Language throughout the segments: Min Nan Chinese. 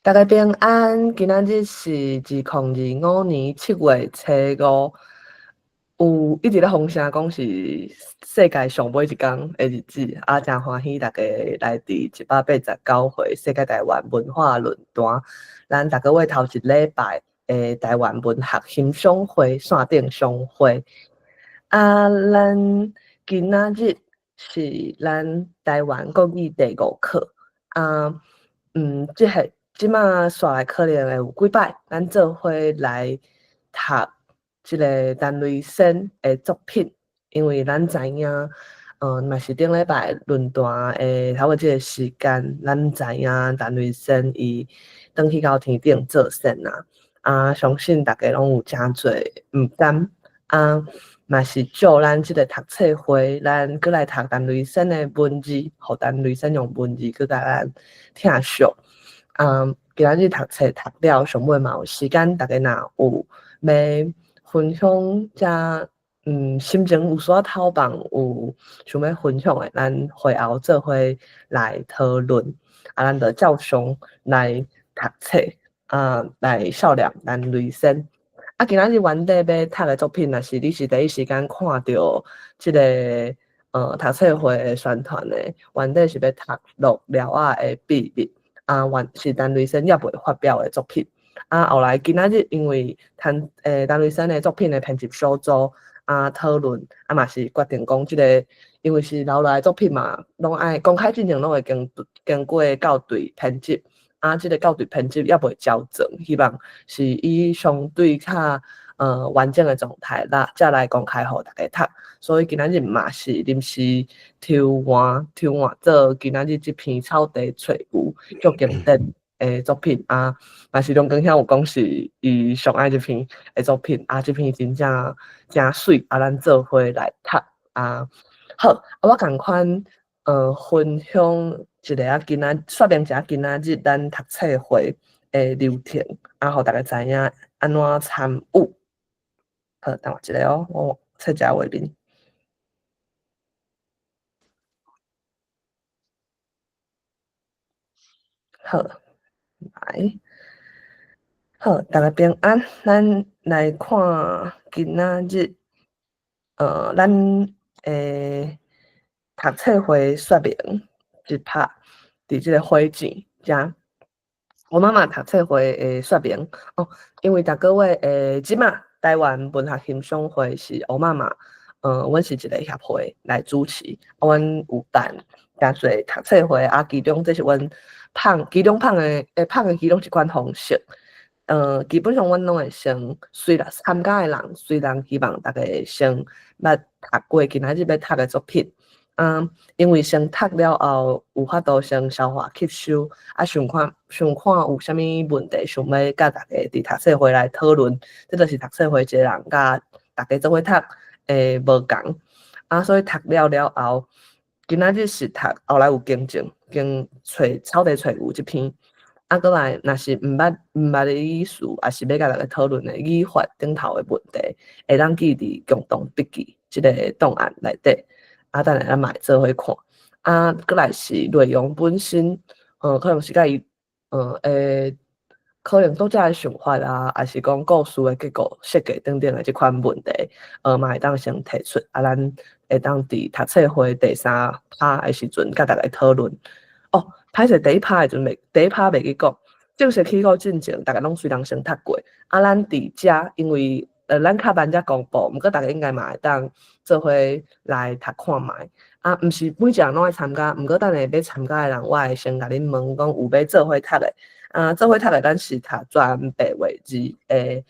大家平安，今仔日是2025年7月初五，有一直咧風聲講是世界上尾一工的日子，啊，誠歡喜大家來佇189回世界台灣文化論壇，咱逐個月頭一禮拜的台灣文學欣賞會線頂相會。啊，咱今仔日是咱台灣國語第五課，啊，這個。這馬煞來可能會有幾擺，咱做伙來讀這个陳雷仙的作品，因為咱知影，嘛是頂禮拜論壇的頭尾這个時間，咱知影陳雷仙伊轉去到天頂做仙啊，啊，相信大家攏有誠濟毋甘，啊，嘛是借咱這个讀冊會，咱閣來讀陳雷仙的文字，予陳雷仙用文字閣共咱疼惜。今仔日讀冊讀了，上尾嘛有時間，大家若有欲分享，遮心情有所頭放，有想欲分享的，咱會後做伙來討論。啊，咱就照常來讀冊，啊，來數念陳雷仙。啊，今仔日原底欲讀的作品，若是你是第一時間看著這个讀冊會的宣傳的，原底是欲讀《鹿寮仔的秘密》。啊，原是陳雷仙猶未發表的作品。啊，後來今仔日因為陳雷仙的作品的編輯小組啊討論，啊嘛是決定講這个，因為是留落來的作品嘛，攏愛公開進前攏會經過校對編輯。啊，這个校對編輯猶未交整，希望是以相對較完整的狀態啦，才來公開予大家讀。所以今仔日嘛是臨時抽換抽換做今仔日這篇草地揣牛足經典的作品啊，嘛是龍根兄有講是伊上愛這篇的作品啊，這篇真正誠媠啊，咱做伙來讀啊。好，啊我仝款分享一下啊，今仔說明一下今仔日咱讀冊會的流程，啊，予大家知影按怎參與。好，等我一下哦，我切一下畫面。好，來，好，大家平安。咱來看今仔日，咱的讀冊會說明一拍佇這个火箭遮。我媽媽讀冊會的說明哦，因為逐個月的這馬台灣文學欣賞會是烏媽媽，阮是一个協會來主持，啊，阮有辦誠濟讀冊會，啊，其中這是阮放，其中放的，放的其中一款方式，基本上阮攏會先，雖然參加的人雖然希望大家先捌讀過今仔日欲讀的作品，啊，因為先讀了後有法度先消化吸收，啊，想看想看有啥物問題，想欲佮大家佇讀冊會來討論，這就是讀冊會一个人佮大家做伙讀的無仝，啊，所以讀了了後，今仔日是讀後來有更正，經揣草地揣牛這篇，啊，閣來若是毋捌的意思，抑是欲共大家討論的語法頂頭的問題，會當記佇共同筆記這个檔案內底，啊，等下咱嘛會做伙看。啊，閣來是內容本身，可能是佮伊，可能讀者的想法啊，抑是講故事的結構設計等等的這款問題，嘛會當先提出，啊，咱會當佇讀冊會第三趴的時陣，佮大家討論。哦，歹勢第一趴的時陣袂，第一趴袂記講，正式起稿進前，大家攏隨人先讀過。啊，咱佇遮，因為咱較慢才公布，毋過大家應該嘛會當做伙來讀看覓。啊，毋是每一个人攏愛參加，毋過等下欲參加的人，我會先共恁問講有欲做伙讀的。啊，做伙讀的，咱是讀全白話字的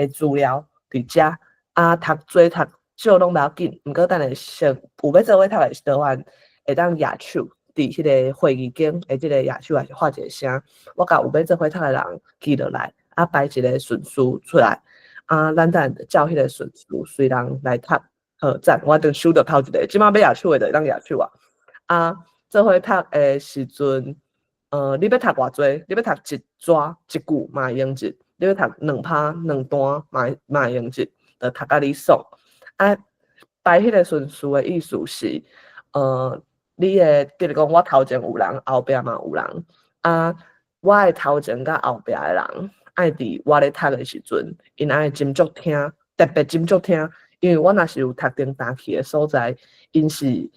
資料佇遮。啊，讀濟讀少攏無要緊，毋過等下先有欲做伙讀的，是倒番會當舉手，佇彼个會議間的這个舉手，抑是發一个聲，我共有欲做伙讀的人記落來，啊，排一个順序出來，啊，咱等下照彼个順序隨人來讀。好，讚，我頂收著頭一个，這馬欲舉手的就會當舉手啊。啊，做伙讀的時陣，你欲讀偌濟，你欲讀一逝一句嘛會用得，你欲讀兩拍兩段嘛會用得，就讀甲你爽。啊，排彼个順序的意思是，你的，比如講我頭前有人，後壁嘛有人，啊，我我的頭前佮後壁的人，愛佇我咧讀的時陣，𪜶愛斟酌聽，特別斟酌聽，因為我若是有讀定單去的所在，𪜶是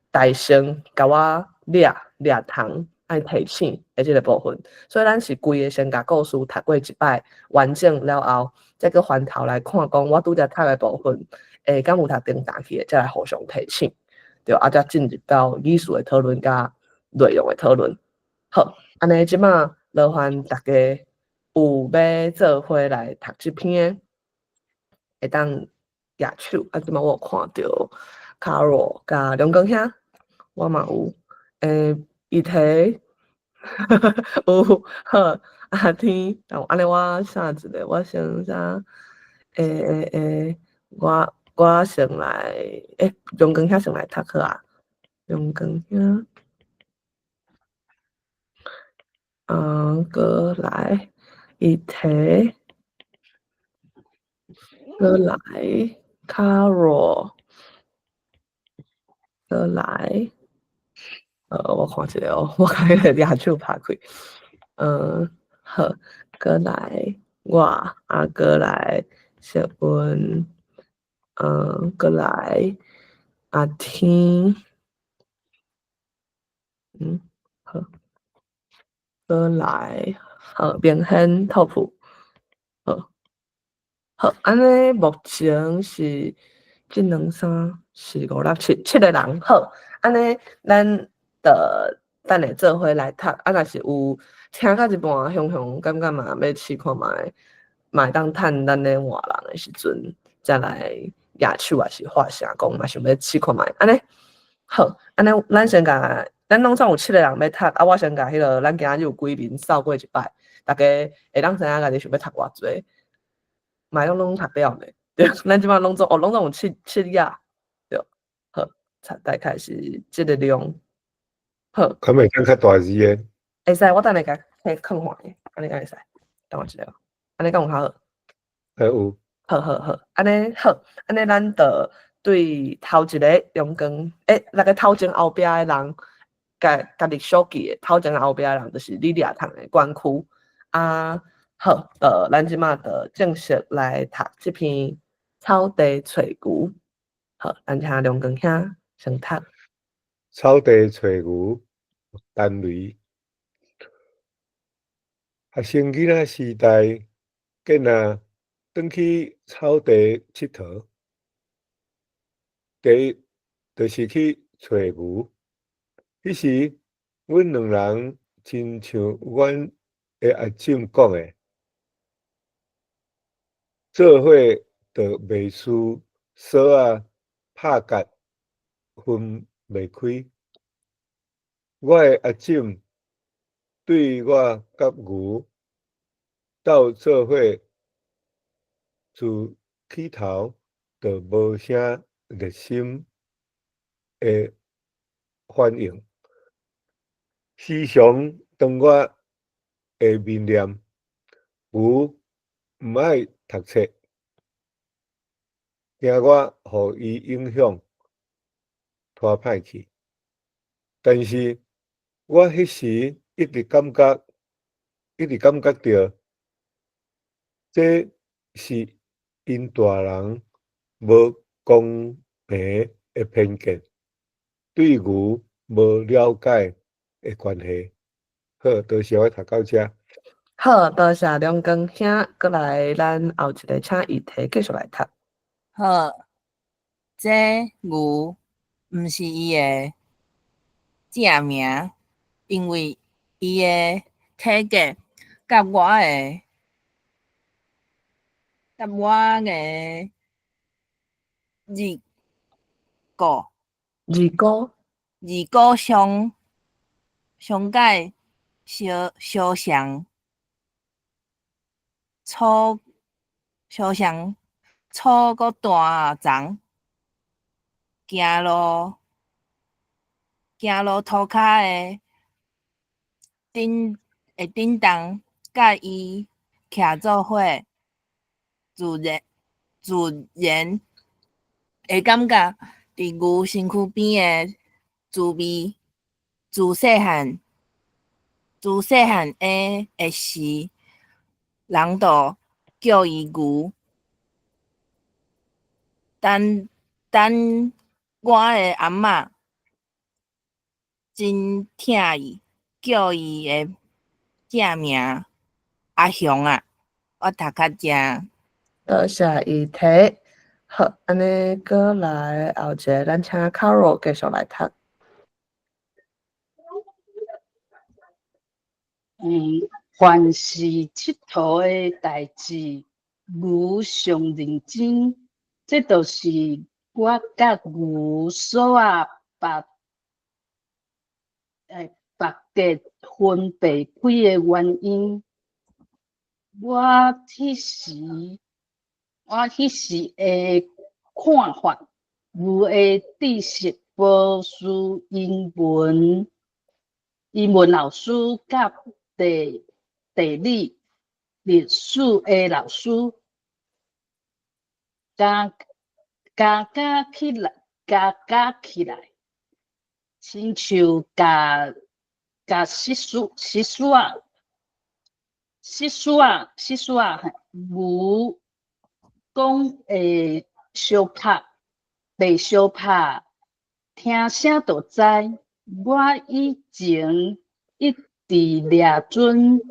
大聲共我掠掠糖，愛提醒的這個部分，所以咱是規个先共故事讀過一擺完整了後，再閣翻頭來看講我拄才讀的部分，敢有讀定單去的，才來互相提醒，對，啊，才進入到語序的討論佮內容的討論。好，按呢這馬勞煩大家有欲做伙來讀這篇的，會當舉手。啊，這馬我有看著卡羅佮梁光兄，我嘛有，伊提有好阿天，按呢我寫一个，我先啥？我先來，梁光兄先來讀好啊，梁光兄。過來，伊提，過來，卡羅，過來，我看一下哦，我共彼个掠手拍開，好，過來，我，啊，過來，小溫，過來，阿天，好。過來，好，明顯 top，好，好，按呢目前是這兩三四五六七七个人，好，按呢咱就等下做伙來讀，啊，若是有聽到一半，雄雄感覺嘛欲試看覓，嘛會當趁咱咧換人的時陣，才來舉手抑是發聲講嘛想欲試看覓，按呢好，按呢咱先共。咱攏總有七个人欲讀，啊，我先共彼个咱今仔日有幾面掃過一擺，大家會當知影家己想欲讀偌濟，嘛攏攏讀了呢。對，咱這馬攏總哦，攏總有七七頁，對，好，大概是這个量。好。可袂當較大字的？會使，我等下共彼囥看咧，按呢敢會使？等我一下，按呢敢有較好？有。好好好，按呢好，按呢咱就對頭一个陽光，那个頭前後壁的人。家家己小記的頭前後壁的人，就是你掠糖的專區啊。好，咱這馬就正式來讀這篇《草地揣牛》。好，咱請梁光兄先讀。草地揣牛，陳雷。學生囡仔時代，囝仔轉去草地𨑨迌，第一就是去揣牛。彼時，阮兩人親像阮的阿婶講的，做伙就袂輸索仔拍結分袂開。我的阿嬸對我佮牛鬥做伙，自起頭就無啥熱心的反應。時常當我的面念牛毋愛讀冊，驚我予伊影響，拖歹去。但是我彼時一直感覺，一直感覺著，這是𪜶大人無公平的偏見，對牛無了解的關係。好，多謝我讀到遮。好，多謝梁光兄，閣來咱後一个請伊提繼續來讀。好，這牛毋是伊的正名，因為伊的體格佮我的二姑二姑二姑上上蓋相相像粗相像粗閣大欉，行路塗跤的頂會振動，佮伊徛做伙，自然會感覺佇牛身軀邊的滋味，自細漢自細漢的時，人就叫伊牛。但但我的阿嬤真疼伊，叫伊的正名阿雄啊。我讀到遮。多謝伊提。好，按呢閣來後一个，咱請 Carol 繼續來讀。凡是𨑨迌的代誌，牛上認真，這就是我佮牛索仔縛縛結分袂開的原因。我彼時的看法，牛的知識無輸英文老師佮地理、歷史的老師，加加起來，親像共蟋蟀仔牛講會相拍，袂相拍，聽聲就知。我以前一直掠準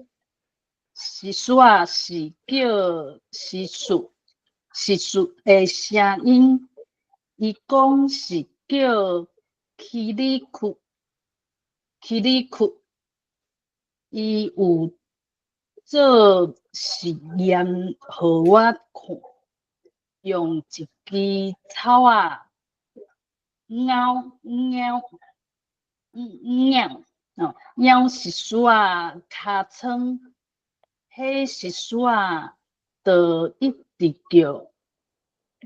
蟋蟀是叫蟋蟀，蟋蟀的聲音，伊講是叫起里窟，起里窟。伊有做實驗予我看，用一支草仔咬咬咬哦，咬蟋蟀尻川，彼蟋蟀就一直叫。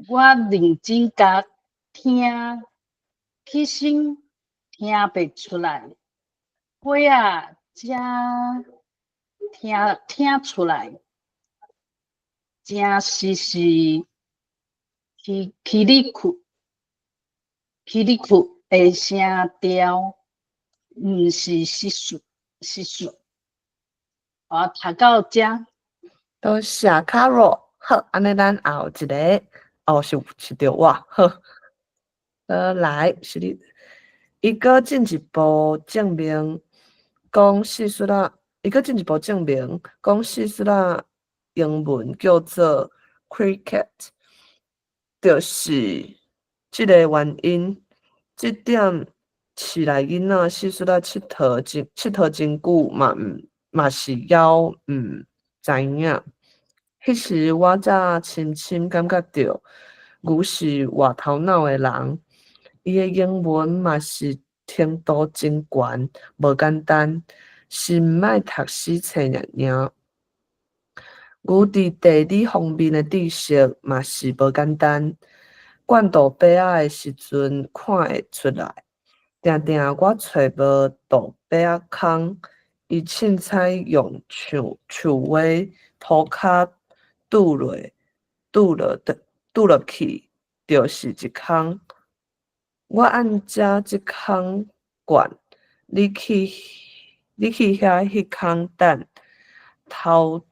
我認真共聽，起先聽袂出來，尾仔才聽出來，真實是起里窟，起里窟的聲調，毋是蟋蟀，蟋蟀。我讀到遮。多謝 Carol。好，按呢咱後一个，哦，是著我，好。來，是你。伊閣進一步證明，講蟋蟀仔，伊閣進一步證明，講蟋蟀仔英文叫做 cricket，就是這个原因。這點市內囡仔蟋蟀仔𨑨迌真久嘛毋嘛是猶毋知影。彼時我才深深感覺著，牛是活頭腦的人，伊的英文嘛是程度真懸，無簡單，是毋愛讀死冊爾爾。牛佇地理方面的知識嘛是無簡單，灌杜白仔的時陣看會出來。定定我揣無杜白仔空，伊凊彩用樹尾塗跤拄落去，就是一空。我按遮這空灌，你去遐彼空等，頭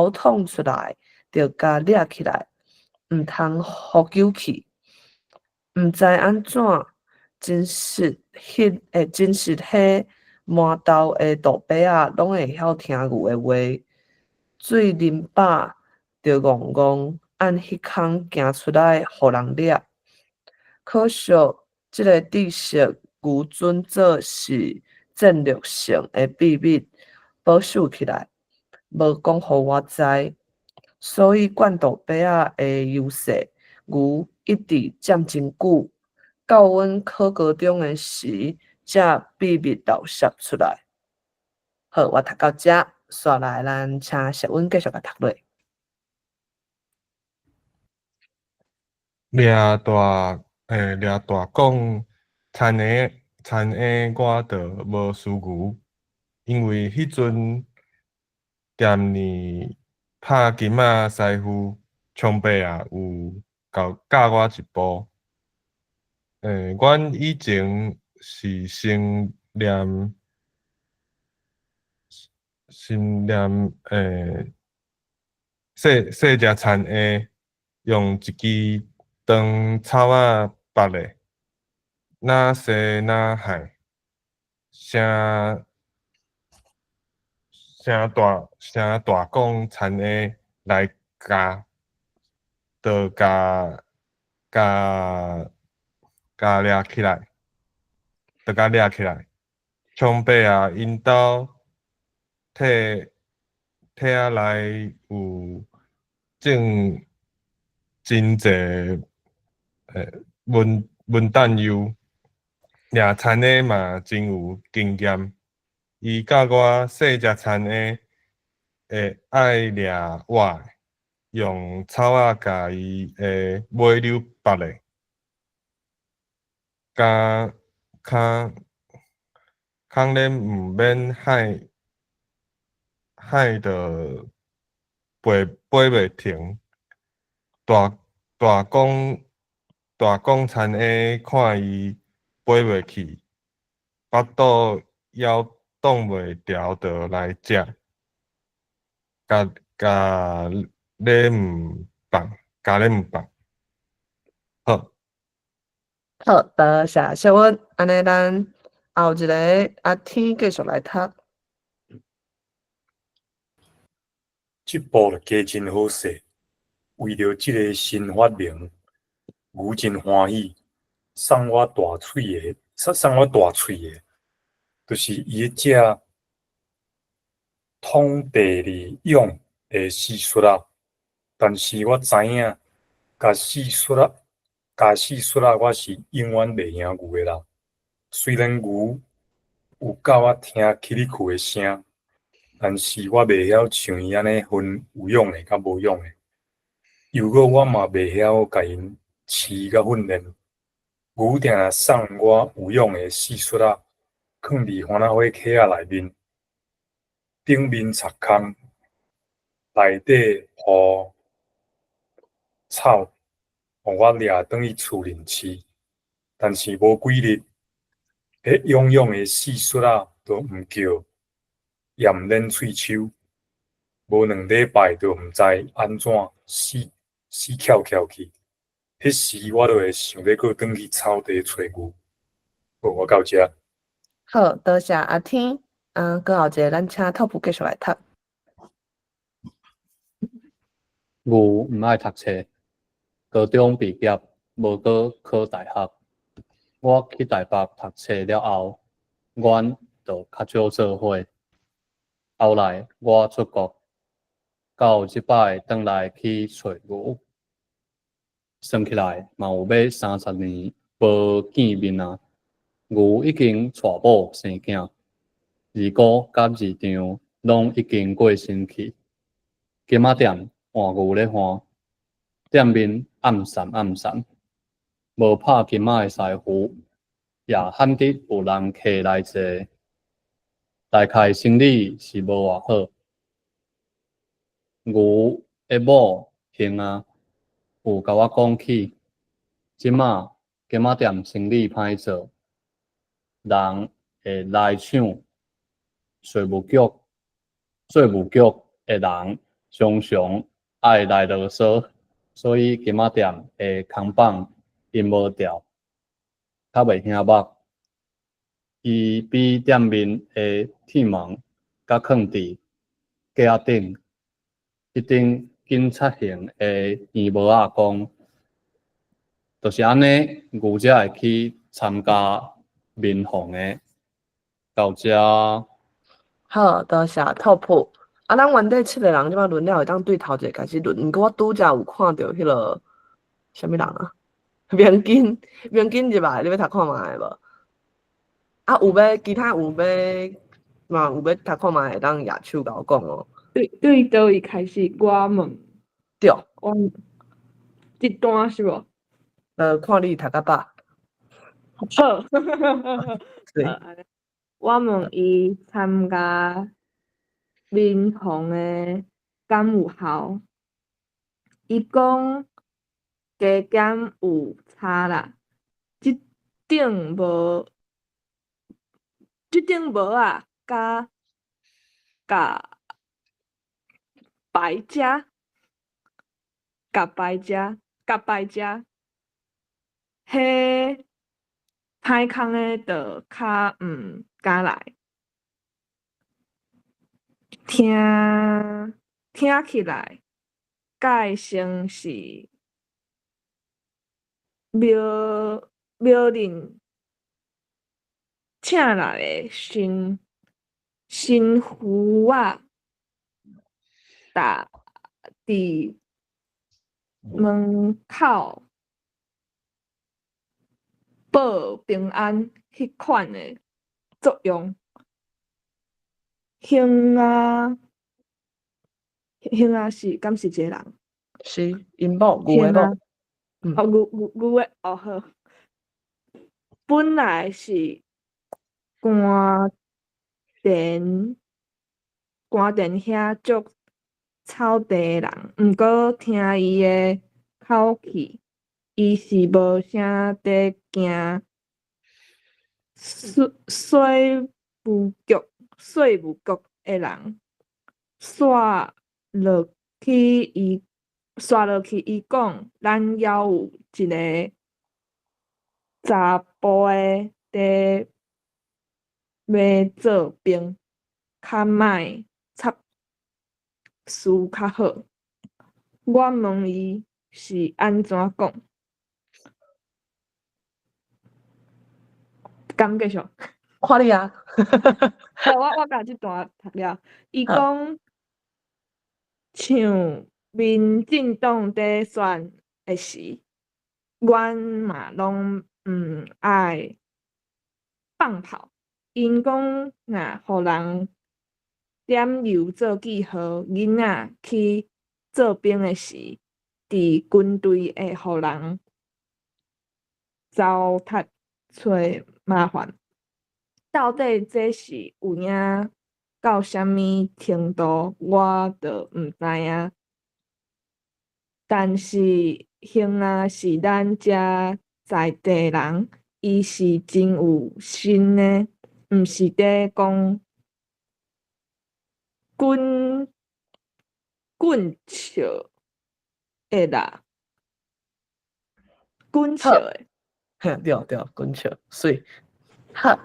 捅出來，就共掠起來，毋通予丟去。毋知按怎，真實彼滿兜的杜白仔攏會曉聽牛的話，水啉飽就戇戇按彼空行出來予人掠。可惜，這个知識牛準做是戰略性的秘密保守起來，無講予我知。所以灌杜白仔的優勢，牛一直佔真久，到阮考高中的時，才秘密流泄出來。好，我讀到遮，紲來咱請石穩繼續共讀落。掠大講，田下我就無輸牛，因為彼陣踮呢拍金仔師傅長伯仔有教我一步。阮以前是先念心念細細隻田下，用一支長草仔縛咧，若細若漢，聲聲大聲大講田下來咬，就共共共掠起來，就共掠起來。長伯仔𪜶兜體體仔內有種真濟文文旦柚，掠田下嘛真有經驗。伊教我細隻田下會愛掠活的，用草仔共伊的尾溜縛咧，加較空咧毋免海海著飛飛袂停。大大講大講田下看伊飛袂去，腹肚枵擋袂牢，就來食，共共咧毋放，共咧毋放。好。好，多謝小溫。按呢，咱後一個阿天繼續來讀。這步就加真好勢，為著這个新發明，牛真歡喜，送我大喙的，送送我大喙的，就是伊咧食統第二蛹的蟋蟀仔。但是我知影，共蟋蟀仔，共蟋蟀仔，我是永遠袂贏牛的啦。雖然牛有教我聽起哩蛻的聲，但是我袂曉像伊按呢分有養的佮無養的。又閣我嘛袂曉共𪜶飼佮訓練。牛定定送我有養的蟋蟀仔，囥佇番仔花殼仔內面，頂面插空，內底鋪草，予我掠轉去厝裡飼。但是無幾日，彼養養的蟋蟀仔就毋叫，也毋練喙鬚，無兩禮拜就毋知按怎死死翹翹去。彼時我就會想欲閣轉去草地揣牛。好，我到遮。好，多謝阿天。啊，閣後一个，咱請 Top 繼續來讀。牛毋愛讀冊，高中畢業，無閣考大學。我去台北讀冊了後，阮就較少做伙。後來我出國，到這擺轉來去揣牛，算起來嘛有欲30年無見面啊。牛已經娶某生囝，二姑佮二丈攏已經過身去。柑仔店換牛咧換，店面暗散暗散，無拍金仔的師傅，也罕得有人客來坐。大概生理是無偌好。牛的某興啊，有共我講起，這馬柑仔店生理歹做，人會來搶。稅務局的人常常愛來囉嗦，所以柑仔店的空板𪜶無掉，較袂興目。伊比店面的鐵門佮囥佇架仔頂，彼頂警察型的圓帽仔講，就是按呢，牛才會去參加民防的。到遮。好，多謝 Top。啊，咱原底七个人，這擺輪了會當對頭一個開始輪。毋過我拄才有看著彼个啥物人啊？明金，明金入來，你欲讀看覓無？啊，有欲其他有欲嘛有欲讀看覓會當舉手共我講哦。對對，佗位開始我問。對。我這段是無？看你讀甲飽。好。對。我問伊參加民防的敢有效？伊講加減有差啦，這頂無，這頂帽仔佮共敗食，共敗食，共敗食，彼歹空的就較毋敢來。聽聽起來，蓋像是廟廟恁請來的神神父仔，搭佇門口報平安彼款的作用。興仔興仔是敢是一個人？是𪜶某，牛的某。哦，牛牛牛的哦好。本來是官田官田遐足草地的人，毋過聽伊的口氣，伊是無啥佇驚稅稅務局稅務局的人。煞落去伊煞落去伊講，咱猶有一个查埔的佇欲做兵，較莫插事較好。我問伊是按怎講？敢繼續？看你啊！我我共這段讀了。伊講像民進黨佇選的時，阮嘛攏毋愛放炮。𪜶講若予人點油做記號，囡仔去做兵的時，佇軍隊會予人糟蹋揣麻煩。到底這是有影到啥物程度，我就毋知影。但是興仔是咱遮在地人，伊是真有心的，毋是佇講滾滾笑的啦，滾笑的。嘿，對對，滾笑，媠。好，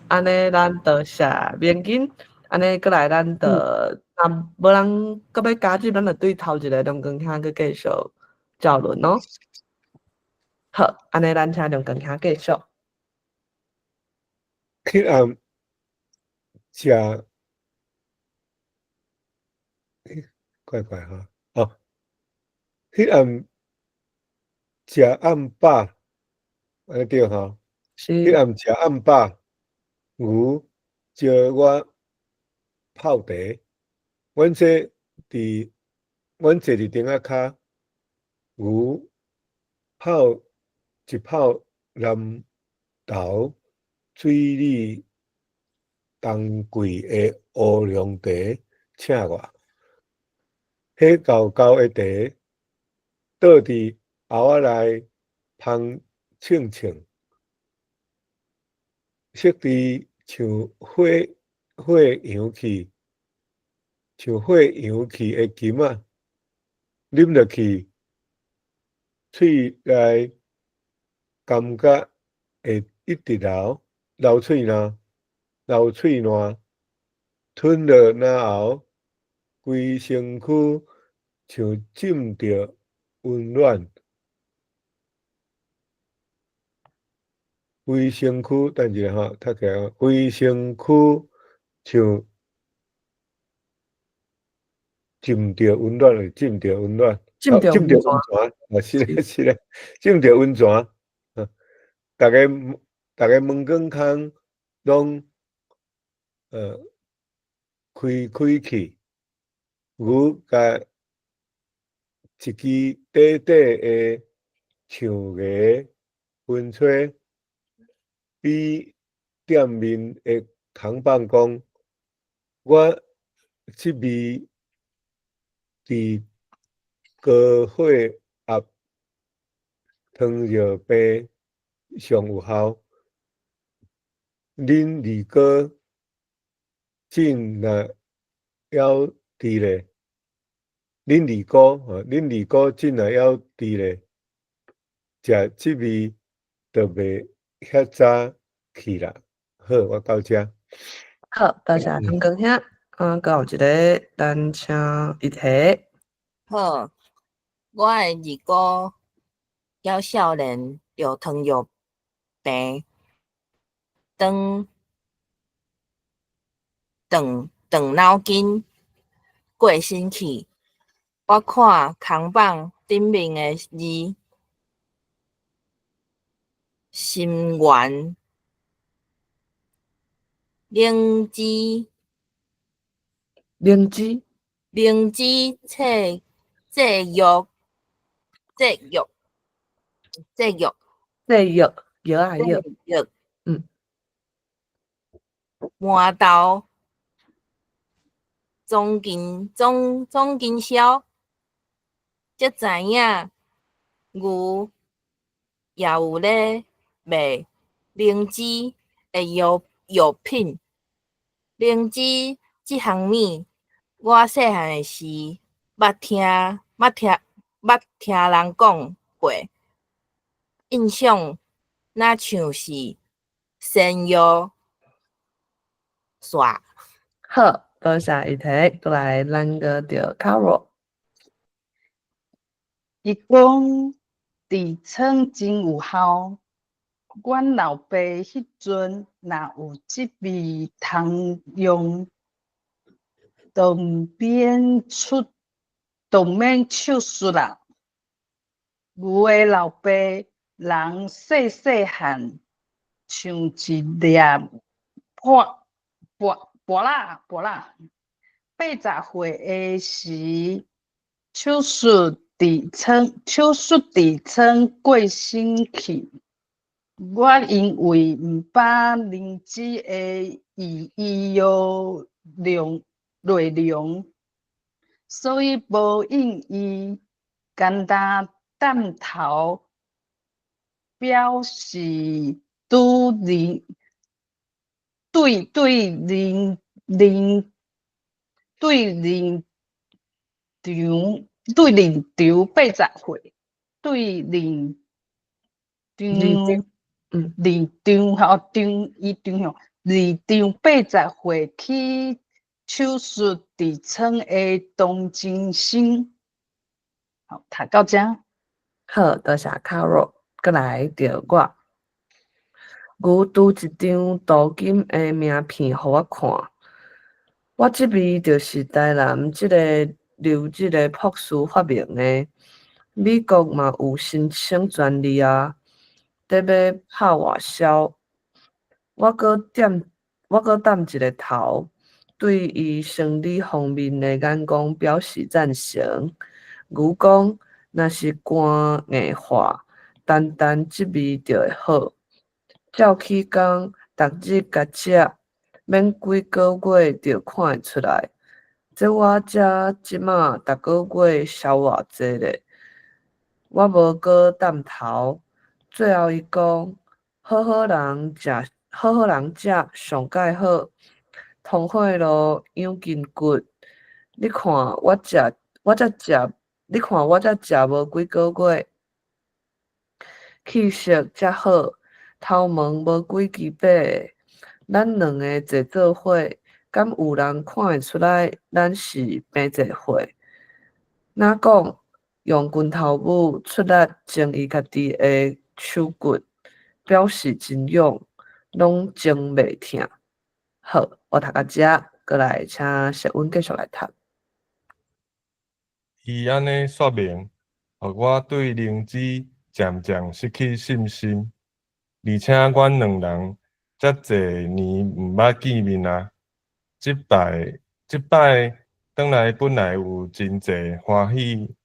按呢咱多謝明金，按呢閣來咱就，若無人閣欲加入，咱就對頭一个梁光兄閣繼續討論囉。好，按呢咱請梁光兄繼續。彼暗食，怪怪吼，哦，彼暗食暗飽，按呢對吼？是。彼暗食暗飽，牛招我泡茶，阮坐佇頂仔跤，牛泡一泡南投水里冬季的烏龍茶，請我。彼厚厚的茶，倒佇甌仔內芳衝衝，色佇像火火揚去，像火揚去的金仔，啉落去，喙內感覺會一直流，流喙瀾，流喙瀾，吞落咽喉，規身軀像浸著溫暖。規身軀，等一下吼，讀起來，規身軀像浸著溫暖，浸著溫暖，浸著浸著溫泉，啊，是咧是咧，浸著溫泉，逐个逐个門管空攏開開去，牛共一支短短的象牙薰吹，比店面的扛棒講，我這味佇高血壓、糖尿病上有效。恁二哥真若枵佇咧，恁二姑吼，恁二姑這若猶佇咧，食這味就袂遐早去啦。好，我到遮。好，多謝湯光兄。啊，閣有一个，咱請一提。好，我的二姑猶少年著糖尿病，當斷斷腦筋過身去。我看空板頂面的字，心源靈芝，靈芝，靈芝製製藥，製藥，製藥，製藥，藥啊藥，藥，饅頭，總經總總經銷，才知影牛也有咧賣靈芝的藥藥品。靈芝這項物，我細漢的時捌聽捌聽捌聽人講過，印象若像是仙藥煞。好，多謝一提，過來咱閣著卡羅。伊講痔瘡真有效，阮老爸彼陣若有這味通用，就毋免出，就毋免手術啦。牛的老爸人細細漢，像一粒破破破仔破仔。80歲的時，手術痔瘡，手術痔瘡過身去。我因為毋捌靈芝的醫醫藥量內容，所以無應伊，簡單點頭表示拄認對對臨臨對臨場對臨場80歲，對臨場臨場吼場伊場吼臨場80歲去手術痔瘡的同情心。好，讀到遮。好，多謝卡羅，閣來著我。牛拄一張鍍金的名片予我看，我這味就是台南這個留日的博士發明的，美國嘛有申請專利啊，佇欲拍外銷。我閣點，我閣點一个頭，對伊生理方面的眼光表示贊成。牛講，若是肝硬化，單單這味就會好。照起工，逐日共食，免幾个月就看會出來。這我才這馬逐个月消偌濟咧。我無閣點頭。最後伊講，好好人食，好好人食上蓋好，通血路養筋骨。你看我食，我才食，你看我才食無幾个月，氣色才好，頭毛無幾支白。咱兩个坐做伙，敢有人看會出來咱是平濟歲？若講用拳頭母出力整伊家己的手骨，表示真勇，攏整袂疼。好，我讀到遮，閣來請石溫繼續來讀。伊按呢說明，予我對靈芝漸漸失去信心，而且阮兩人遮濟年毋捌見面啊。這擺這擺轉來本來有真濟歡喜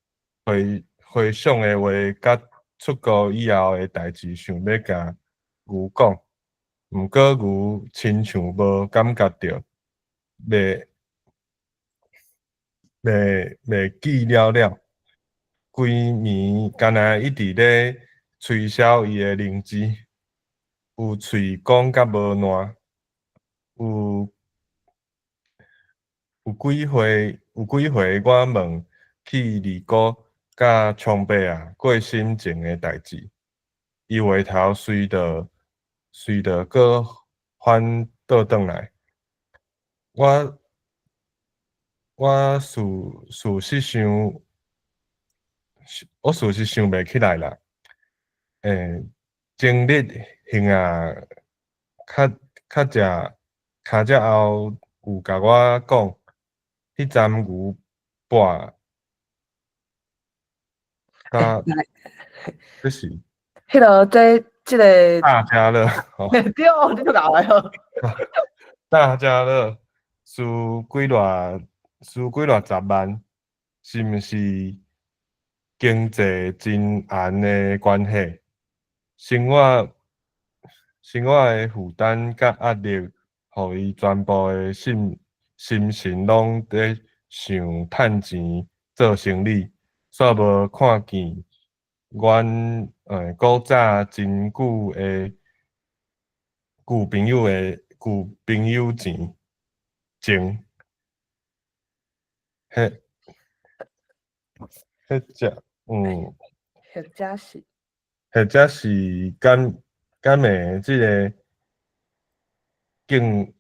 回回想的話，佮出國以後的代誌，想欲共牛講，毋過牛親像無感覺著，袂袂袂記了了，規暝敢若一直咧推銷伊的靈芝，有喙講甲無爛，有有幾回有幾回我問去二姑佮昌伯仔过身前的代誌，伊話頭隨著隨著閣翻倒轉來。我我事事實想，我事實想袂起來啦。前日興啊，較較食較食後有共我講，彼針牛跋甲，這是彼个這這个大家樂，吼。對，你都𠢕的好。大家樂輸幾偌輸幾偌十萬，是毋是經濟真難的關係？生活生活的負擔佮壓力，予伊全部的心心神攏佇想趁錢做生理，煞無看見阮古早真久的舊朋友的舊朋友錢情。彼彼只或者是，或者是敢敢會這个經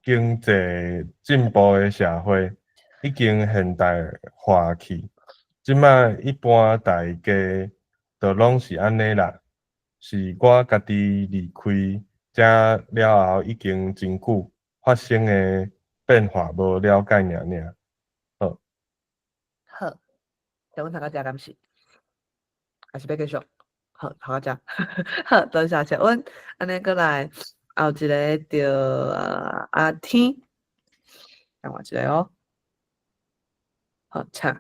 經濟進步的社會已經現代化去，這擺一般大家都攏是按呢啦。是我家己離開遮了後，已經真久發生的變化無了解爾爾。好，好，阮讀到遮敢是？還是欲繼續？好，讀到遮。好，多謝謝阮。按呢閣來，後一个著阿天，等我一下哦。好，請。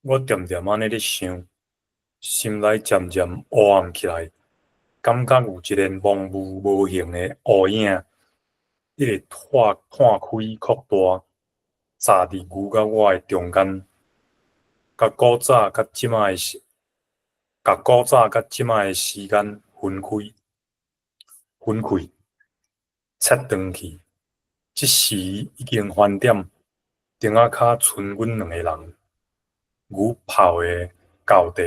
我恬恬按呢咧想，心內漸漸烏暗起來，感覺有一个模糊無形的烏影，一直拓拓開擴大，紮佇牛佮我的中間，共古早佮這擺的時，共古早佮這擺的時間分開，分開，切斷去。這時已經翻點，燈仔跤賰阮兩个人。牛泡的厚茶，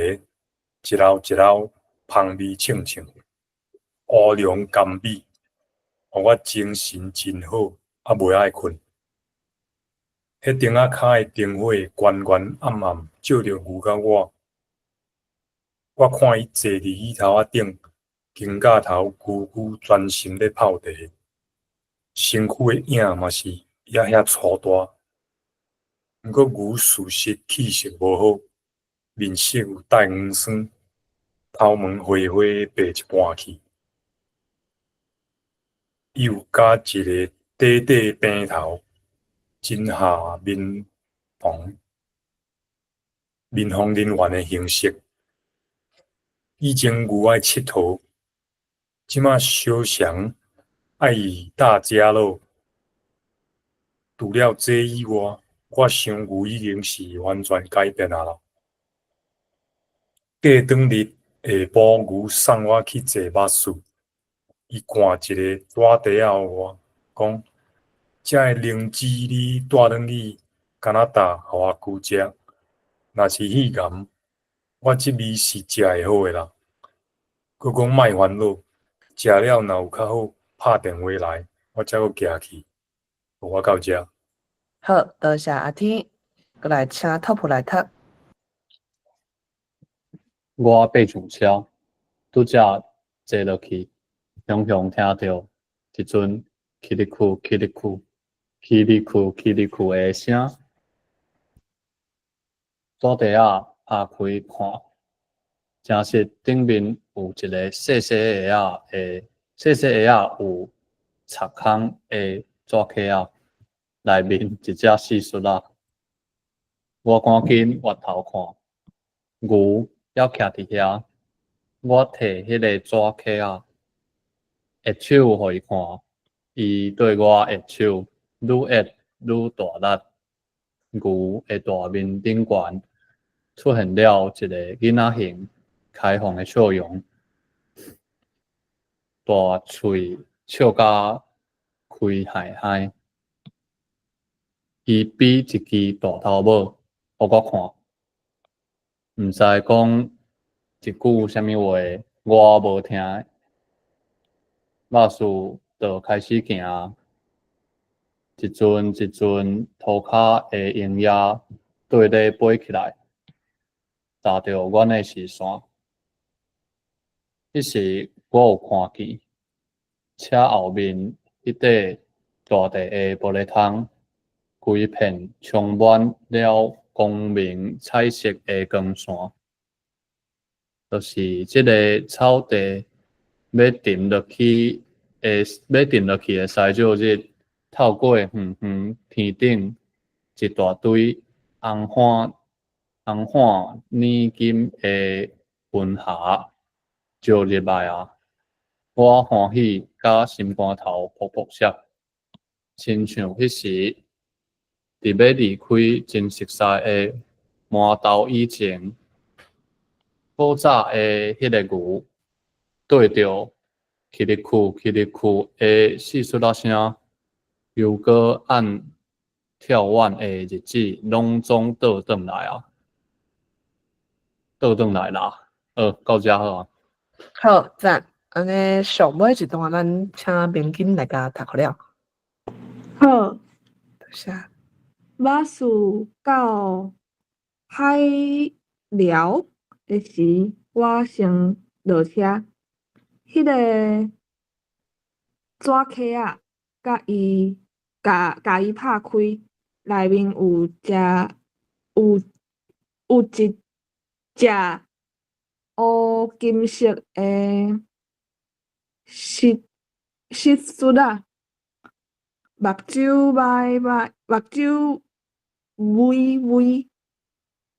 一漏一漏，芳味衝衝，烏龍甘美，予我精神真好，猶袂愛睏。彼燈仔跤的燈火懸懸暗暗，照著牛佮我。我看伊坐佇椅頭仔頂，肩胛頭龜龜專心咧泡茶，身軀的影嘛是也遐粗大。毋過牛事實氣色無好，面色有帶黃霜，頭毛花花白一半去。伊有加一个短短平頭，真合民防民防人員的形式。以前牛愛𨑨迌，這馬小常愛大家樂。除了這以外，我想牛已經是完全改變矣啦。過當日下晡，牛送我去坐巴士，伊捾一个紙袋仔予我，講：這个靈芝你帶轉去加拿大，予阿舅食。若是肺癌，我這味是食會好的啦。閣講莫煩惱，食了若有較好，拍電話來，我才閣行去。我到遮。好，多謝阿天，閣來請 Top 來讀。我爬上車，拄才坐落去，雄雄聽著一陣起哩哭起哩哭起哩哭起哩哭的聲，紙袋仔拍開看，誠實頂面有一个細細鞋仔的細細鞋仔有插空的紙殼仔，內面一隻蟋蟀仔。我趕緊回頭看，牛猶徛佇遐，我提彼个紙殼仔，下手予伊看，伊對我下手愈壓愈大力，牛的大面頂懸出現了一个囡仔型開放的笑容，大喙笑甲開嗨嗨。伊比一支大頭帽予我看，毋知講一句啥物話，我無聽。巴士就開始行，一陣一陣塗跤的鷹仔對咧飛起來，砸著阮的視線。彼時我有看見車後面彼塊大塊的玻璃窗，規片充滿了光明彩色的光線，就是這个草地欲沉落去的欲沉落去的西少日，透過遠遠天頂一大堆紅斑紅斑染金的雲霞照入來啊！我歡喜甲心肝頭噗噗響，親像彼時佇欲離開真熟似的饃頭以前，古早的彼个牛綴著嘰哩浡嘰哩浡的細雪仔聲，猶閣按跳遠的日子攏總倒轉來啊！倒轉來啦！好，到遮好啊。好，讚。按呢上尾一段，咱請明金來共讀予了。好。多謝。巴士到海寮的時，我先落車。彼个紙殼仔，共伊共共伊拍開，內面有隻有有一隻烏金色的蟋蟋蟀仔，目睭歪歪，目睭微微，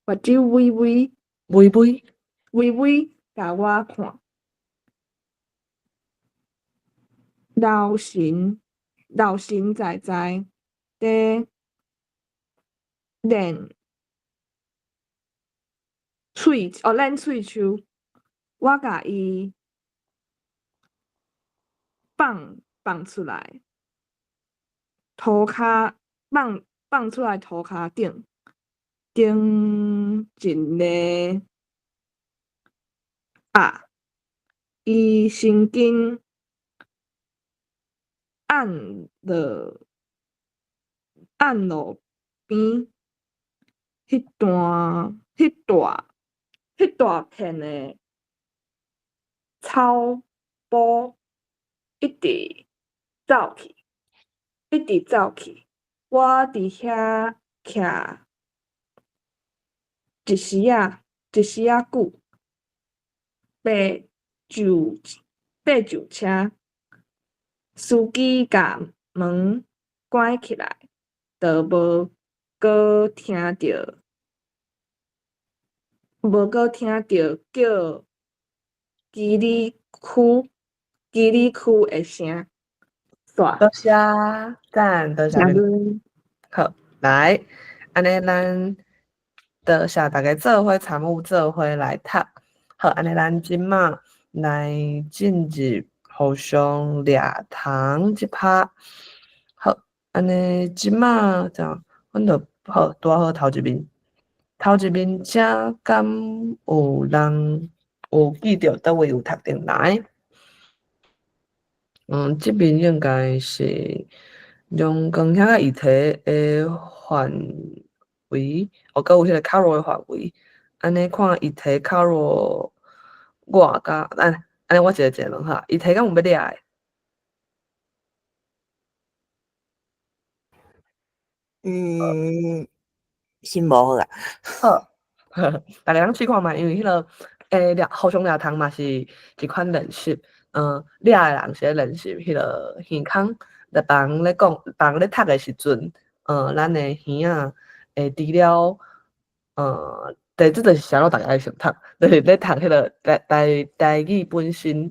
目睭微微，微微，微微，共我看。老神老神在在佇練喙哦練喙鬚，我共伊放放出來，塗跤放放出來塗跤頂，頂一个鴨，伊神經按落按路邊，彼段彼大彼大片的草埔一直走去，一直走去。我佇遐徛一時仔，一時仔久，爬上爬上車，司機共門關起來，就無閣聽著，無閣聽著叫基里區基里區的聲。多謝，讚，多謝。好，來，按呢咱多謝大家做伙參與，做伙來讀。好，按呢咱這馬來進入互相掠糖這趴。好，按呢這馬就阮就好拄好頭一面，頭一面遮敢有人有記著佗位有讀轉來？這邊應該是陽光遐個議題的範圍，哦，閣有彼個卡羅的範圍。按呢看議題卡羅，我佮按按呢我一个一个問哈，議題敢有欲掠的？先無好啊。好，逐家攏試看覓，因為彼个掠互相掠糖嘛是一款練習。掠的人是咧練習彼个耳孔，咧別人咧講，別人咧讀的時陣，咱的耳仔會除了，對，這就是啥物逐家愛先讀，就是咧讀彼个台台台語本身，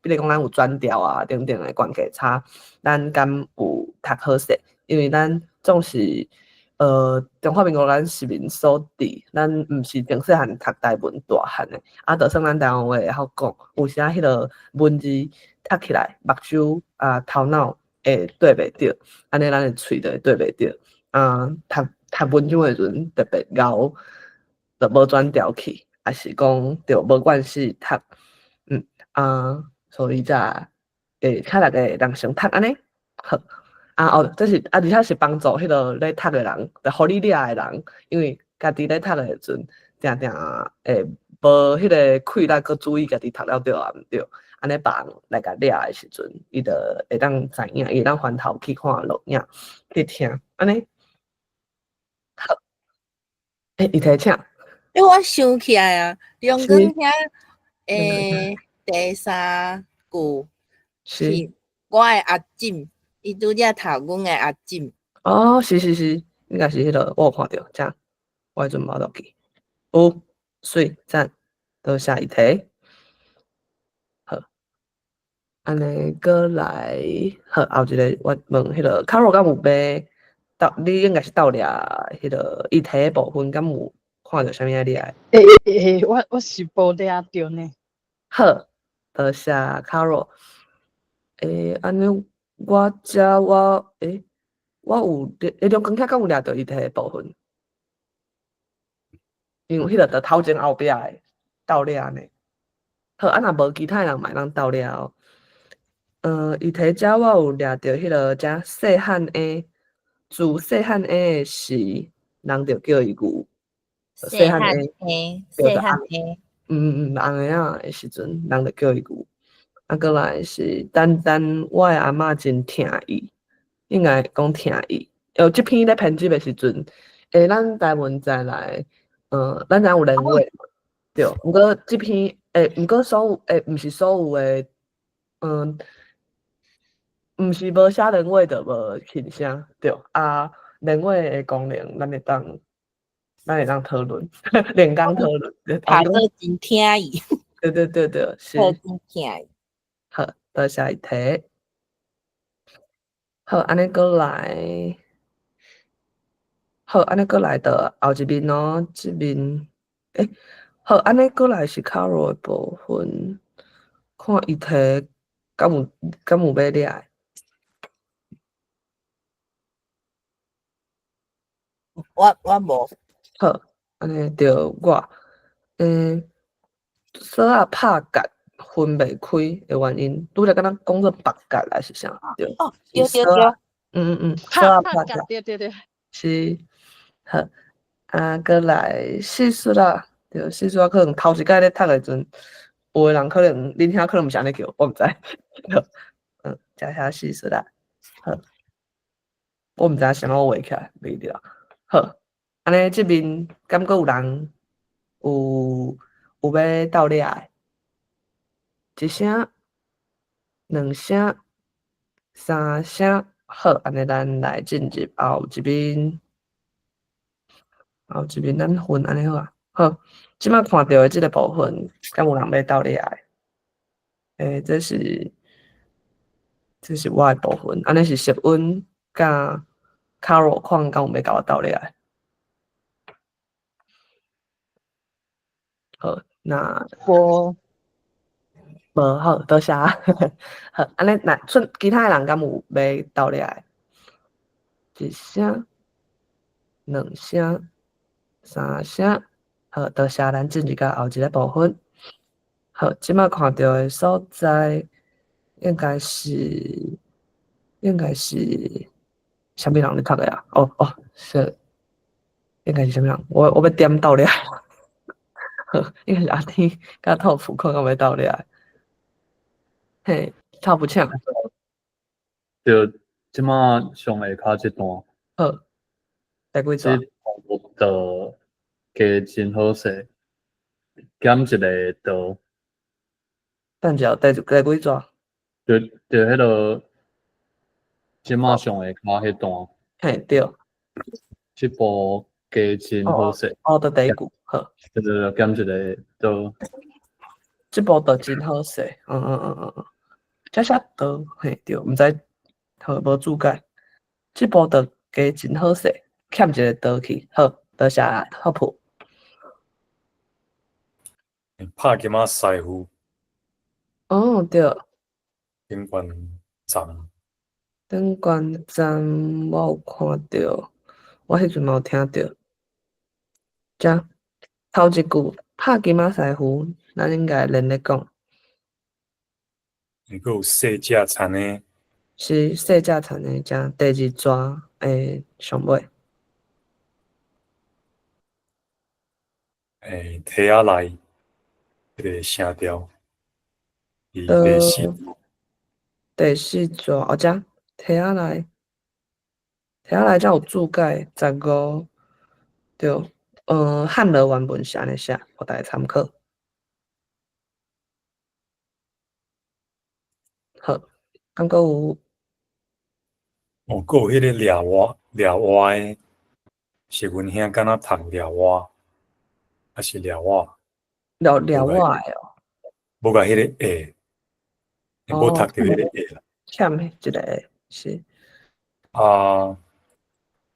比如講咱有轉調啊等等的關係差，咱敢有讀好勢？因為咱總是，中華民國咱殖民所治，咱毋是從細漢讀台文大漢的，啊，就算咱台灣話會曉講，有時仔彼个文字讀起來，目睭啊頭腦會對袂著，按呢咱的喙就會對袂著。啊，讀讀文章的時陣特別𠢕，就無轉調去，抑是講著無關係讀，啊，所以才會請逐家人先讀按呢，好，啊哦，這是啊，而且是幫助彼个咧讀的人，就予你掠的人，因為家己咧讀的時陣，定定會無彼个氣力閣注意家己讀了對抑毋對，按呢別人來共掠的時陣，伊就會當知影，伊會當翻頭去看錄影去聽，按呢。好，欸，伊提請。欸，我想起來啊，梁光兄，第三句是我的阿姊，伊拄才讀阮的阿姊。哦，是是是，應該是彼个，我有看著，這我彼陣無落去。有，媠，讚，多謝伊提。好，按呢閣來，好，後一个我問彼个卡羅敢有欲鬥？你應該是鬥掠彼个伊提的部分，敢有看著啥物愛掠的？欸欸欸，我是無掠著呢。好，多謝卡羅。欸，按呢我遮我欸，我有欸，梁光兄敢有掠著伊提的部分？因為彼个著頭前後壁的鬥掠呢。好，啊若無其他人嘛會當鬥掠哦。伊提遮我有掠著彼个遮細漢的，自細漢的時，人就叫伊牛。細漢的，細漢的。紅的仔的時陣，人就叫伊牛。啊，閣來是等等，我的阿嬤真疼伊，應該講疼伊。哦，這篇咧編輯的時陣，欸，咱台文再來，咱知影有連話，對。毋過這篇，欸，毋過所有，欸，毋是所有的，毋是無寫連話就無輕聲，對。啊，連話的功能，咱會當討論，連工討論。讀做真疼伊。對對對對，是。真疼伊。好，多謝伊提。好，按呢閣來，好，按呢閣來到後一面哦，這面，欸，好，按呢閣來是卡羅的部分，看伊提敢有欲掠的？我無。好，按呢著我，欸，索仔拍結分袂開的原因，拄才敢若講做縛結還是啥？對。哦，對對對。索仔拍結。對對對。是，好，啊，閣來細數啦，對，細數可能頭一擺咧讀的時陣，有的人可能恁遐可能毋是按呢叫，我毋知。遮遐細數啦，好，我毋知影啥物畫起來，袂記得。好，按呢這面敢閣有人有欲鬥掠的？一聲、兩聲、三聲，好，按呢咱來進入後一面。後一面咱分按呢好啊。好，這擺看著的這个部分，敢有人欲鬥掠的？欸，這是我的部分，按呢是石溫佮卡羅看敢有欲共我鬥掠的？好，那無無好，多謝。好，按呢若出其他的人敢有欲鬥掠的？一聲、兩聲、三聲，好，多謝。咱進入到後一个部分。好，這擺看著的所在，應該是啥物人咧讀的啊？哦哦，是，應該是啥物人？我欲點鬥掠。好，應該是阿天佮豆腐看敢欲鬥掠。嘿，豆腐請。對，這擺上下跤這段。好，第幾段？這步就加真好勢，減一个刀。等下，第幾段？就就彼个，這擺上下跤彼段。嘿，對。這步加真好勢。哦，就第一句，好。對對對，減一个刀。這步就真好勢，這寫刀，嘿，對，毋知，好，無注解。這步就加真好勢，欠一个刀去，好，多謝好譜。拍金仔師傅。哦，對。頂懸站。頂懸站，我有看著。我彼陣嘛有聽著。遮頭一句拍金仔師傅，咱應該連咧講。閣有細食田的。是細食田的，遮第二逝的上尾。梯仔內彼个聲調，佇第四。第四逝哦，遮梯仔內，梯仔內遮有注解15，對，漢羅原文是按呢寫，予大家參考。好，敢閣有？哦，閣有彼个掠活掠活的，是阮兄敢若讀掠活，抑是掠活？掠掠活的哦。無共彼个下，無讀著彼个下啦。欠一个下，是。啊，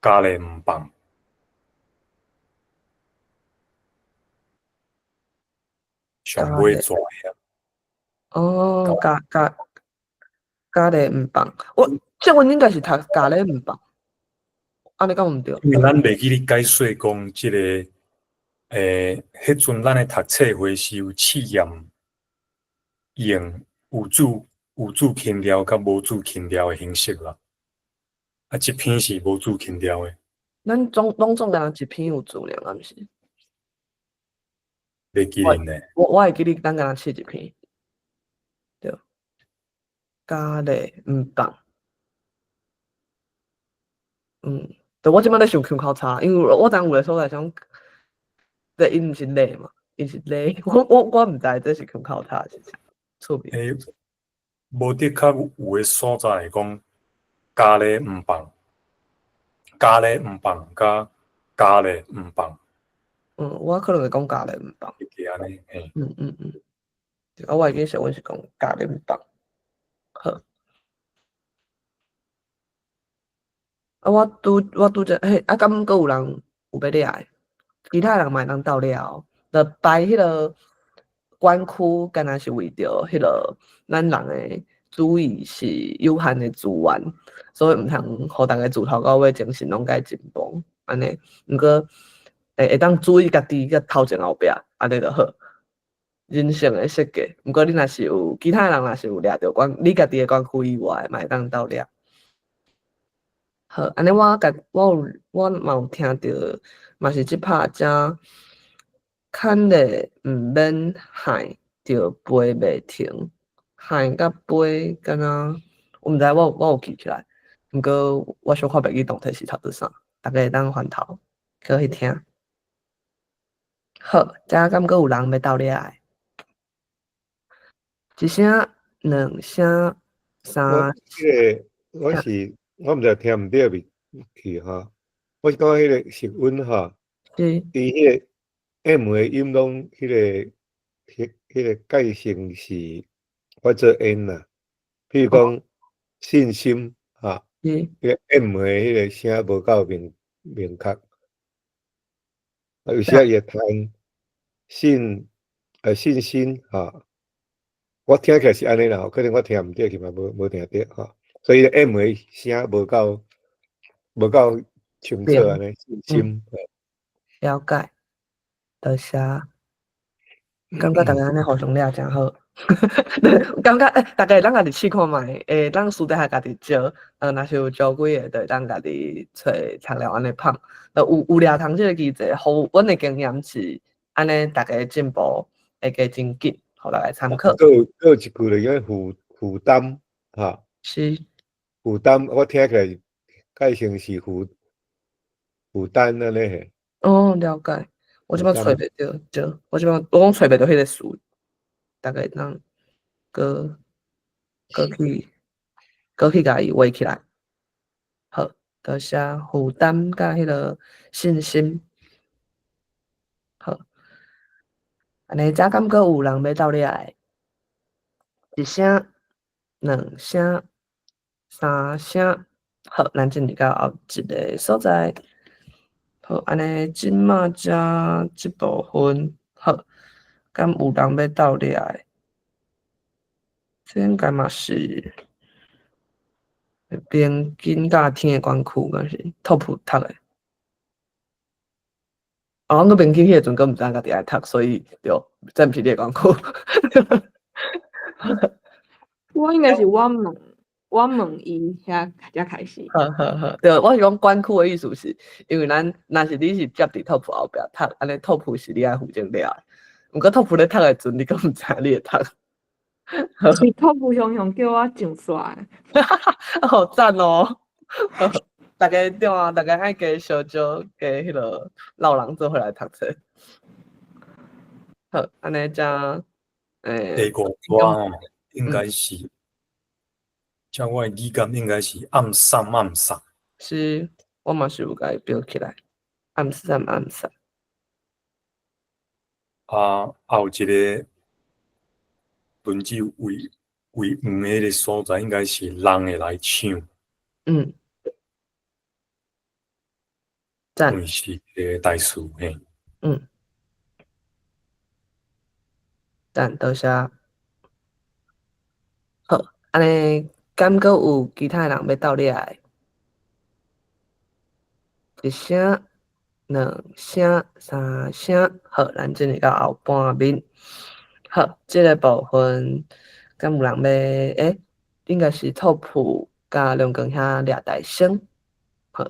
家咧毋放。上尾逝遐。哦，加加加咧毋放，我這阮應該是讀加咧毋放，按呢敢毋對？因為咱袂記咧解說講這个，彼陣咱的讀冊會是有試驗用有注音調佮無注音調的形式啦。啊，這篇是無注音調的。咱總攏總敢若一篇有注爾，敢毋是？袂記得呢。我會記得咱敢若試一篇，對。加咧毋放。對，我這擺咧想腔口差，因為我知影有个所在想，對，𪜶毋是咧嘛，𪜶是咧，我毋知這是腔口差是啥，趣味。無的確有个所在會講加咧毋放，加咧毋放，佮加咧毋放。我可能會講加咧毋放。是按呢，嘿。啊，我會記是阮是講加咧毋放。好。啊，我拄則彼，啊，敢閣有人有欲掠的？其他人嘛會當鬥掠哦。就排彼个管區，敢若是為著彼个咱人的注意是有限的資源，所以毋通予逐个自頭到尾精神攏共緊繃，按呢。毋過會當注意家己佮頭前後壁，按呢就好。人生的設計，毋過你若是有其他人若是有掠著管，你家己的管區以外，嘛會當鬥掠。好，按呢我家我有我嘛有聽著，嘛是這拍遮牽咧毋免害，著飛袂停，害佮飛敢若，我毋知我有記起來，毋過我小可袂記當佇是讀做啥，逐家會當翻頭閣去聽。好，遮敢閣有人欲鬥掠的？一聲、兩聲、三。我彼个我是我毋知聽毋對未去吼，我是感覺彼個釋韻吼，伊彼个 M 的音攏彼个彼个界性是發做 N 啦，比如講信心吼，彼个 M 的彼个聲無夠明確，啊有時伊會讀信心吼，我聽起來是按呢啦，可能我聽毋對去嘛，無聽著吼。所以 M 的聲無夠清楚按呢，信心。了解，多謝。感覺逐家按呢互相掠誠好，感覺逐家會當家己試看覓，會當私底下家己招，若是有招幾个，就會當家己揣材料按呢放。有掠通這个機制，予阮的經驗是按呢，逐家進步會加真緊，予大家參考。閣有一句就叫負擔，哈。是。負擔，我聽起來改成是負擔按呢嘿。哦，了解。我這擺揣袂著，對，我這擺我講揣袂著彼個詞，逐家會當閣去共伊畫起來。好，多謝負擔佮彼个信心。好，按呢遮敢閣有人欲鬥掠的？一聲、兩聲、三聲，好，咱進入到後一个所在。好，按呢這馬遮這部分，好，敢有人欲鬥掠的？這應該嘛是邊境佮天的關區，敢是 top 讀的。哦，我平去彼陣閣毋知影家己愛讀，所以對，這毋是你的管區。我應該是我問伊遐才開始。好好好，對，我是講管區的意思是，因為咱若是你是接佇 top 後壁讀，按呢 top 是你愛負責掠的。毋過 top 咧讀的時陣，你閣毋知你會讀。是 top 雄雄叫我上煞。好讚哦！逐家對啊，逐家愛加相招，加彼个老人做伙來讀冊。好，按呢才第五段吼，應該是，照我的語感應該是暗送暗送。是，我嘛是有共伊標起來，暗送暗送。啊，後一个輪子為為黃的彼个所在，應該是人會來搶。讚。因為是一个大事嘿。讚，多謝。好，按呢，敢閣有其他人欲鬥掠的？一聲、兩聲、三聲，好，咱進入到後半面。好，這个部分敢有人欲？應該是 top 佮梁光遐掠大聲。好，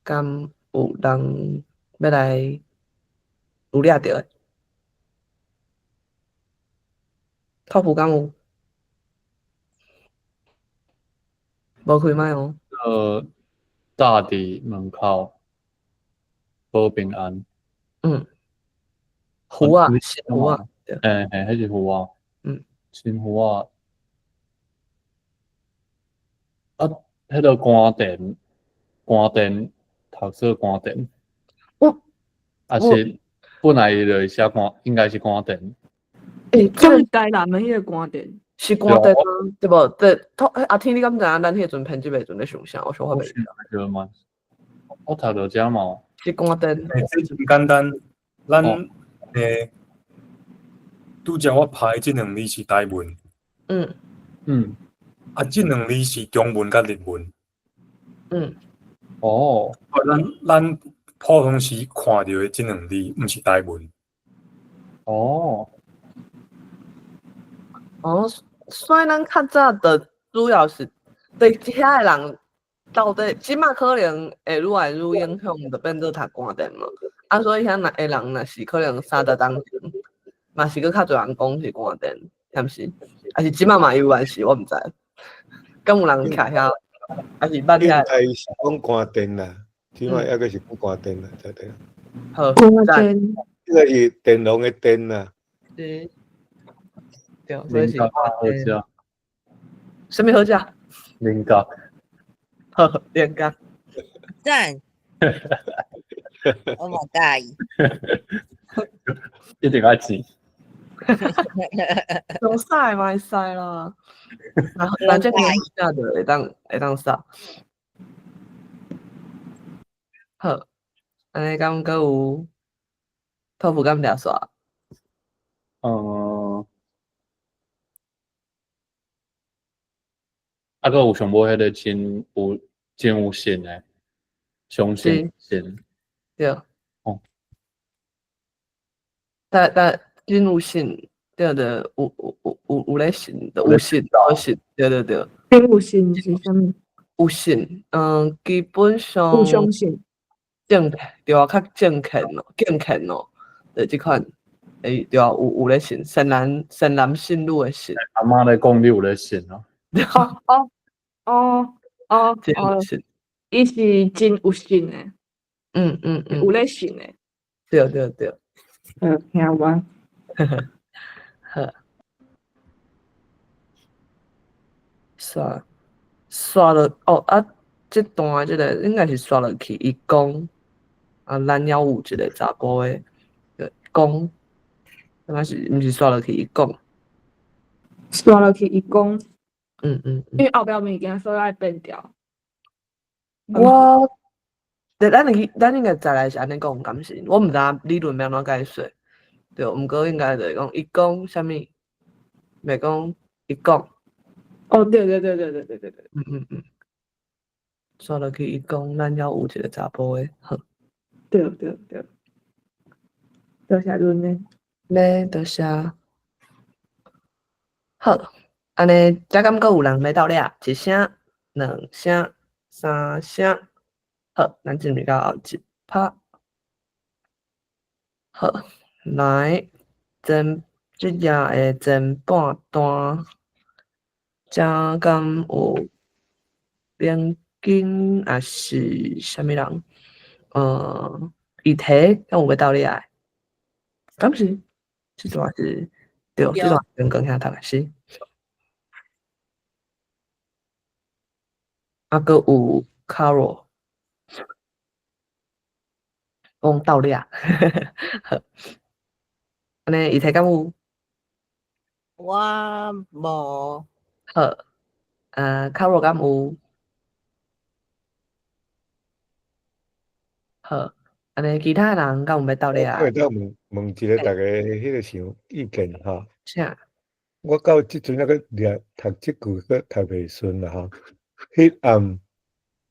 敢有人欲來有掠著的？top 敢有？無開麥哦。罩佇門口保平安。符仔，新符仔，對。嘿嘿，彼是符仔。新符仔。啊，彼个關電，關電，讀做關電。我啊是，本來伊就是寫關，應該是關電。這是台南的彼个關電。是關電啊，對無？對，阿天你敢知影咱彼陣編輯的時陣咧想啥？我小可袂記得。對嘛？我讀著遮嘛。是關電。這真簡單，咱拄才我拍的這兩字是台文。啊，這兩字是中文佮日文。啊，咱普通時看著的這兩字，毋是台文。哦，所以咱較早的主要是對遐的人到底，這馬可能會愈來愈影響，就變做讀關電嘛。啊，所以遐若的人若是可能30當前，嘛是閣較濟人講是關電，是毋是？還是這馬嘛猶原是，我毋知。敢有人徛遐，還是捌遐？應該是講關電啦，這馬猶閣是講關電啦，對對。好，關電。這个是電龍的電啦。是。對，所以是好食。啥物好食？菱角。好，菱角。讚。我嘛佮意。一定愛錢。用曬嘛會使啦。然後，咱這邊食就會當掃。好，按呢敢閣有托福敢掠煞？啊，閣有上尾彼个真有信的，相信信。對。哦。但真有信，對對，有咧信，有信有信，對對對。真有信是啥物？有信，基本上。有相信。正對啊，較正虔咯，敬虔咯，就這款，對啊，有咧信，善男信女的信。阿嬤咧講你有咧信哦。哦，伊是真有信的。有咧信的。對對對。聽有。好。煞落哦啊！這段這个應該是煞落去，伊講啊，咱猶有一个查埔的講，敢是毋是煞落去伊講？煞落去伊講。因為後壁物件所以愛變調。我，咱應該再來是按呢講，敢是？我毋知影理論欲按怎解說。對，毋過應該就是講伊講啥物，袂講伊講。哦，對對對對對對對對。煞落去伊講，咱猶有一个查埔的，好。對對對，多謝潤呢。咧，多謝。好，按呢，遮敢閣有人欲鬥掠？一聲、兩聲、三聲。好，咱進入到後一拍。好，來前這頁的前半段，遮敢有邊境抑是啥物人？議題敢有欲鬥掠的？敢是？這段是對，這段剛剛遐讀的是。啊，閣有卡羅講鬥掠，好，按呢議題敢有？我無。好，卡羅敢有？好，按呢其他人敢有欲鬥掠？我會當問問一下逐家彼个想意見吼。啥？我到這陣猶閣掠讀這句，閣讀袂順啦吼。彼暗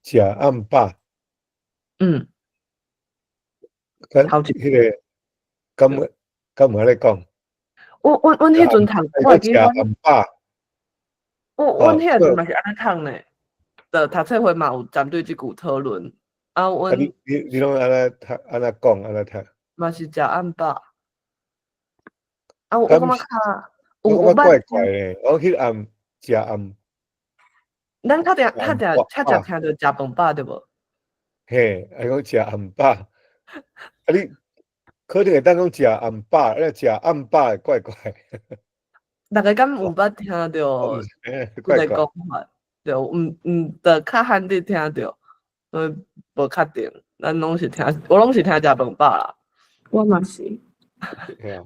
食暗飽。咱彼个敢敢有按呢講？阮彼陣讀，我會記食暗飽。阮彼陣嘛是按呢讀呢，就讀冊會嘛有針對這句討論。啊，阮你攏按怎讀？按怎講？按怎讀？嘛是食暗飽。啊，我感覺較，我感覺怪怪咧。我彼暗食暗。咱較定較定較常聽著食飯飽對無？嘿，啊講食暗飽，啊你可能會當講食暗飽，啊食暗飽會怪怪。逐家敢有捌聽著這個講法？對，毋毋，就較罕得聽著，所以無確定。咱攏是聽，我攏是聽食飯飽啦。我嘛是。對，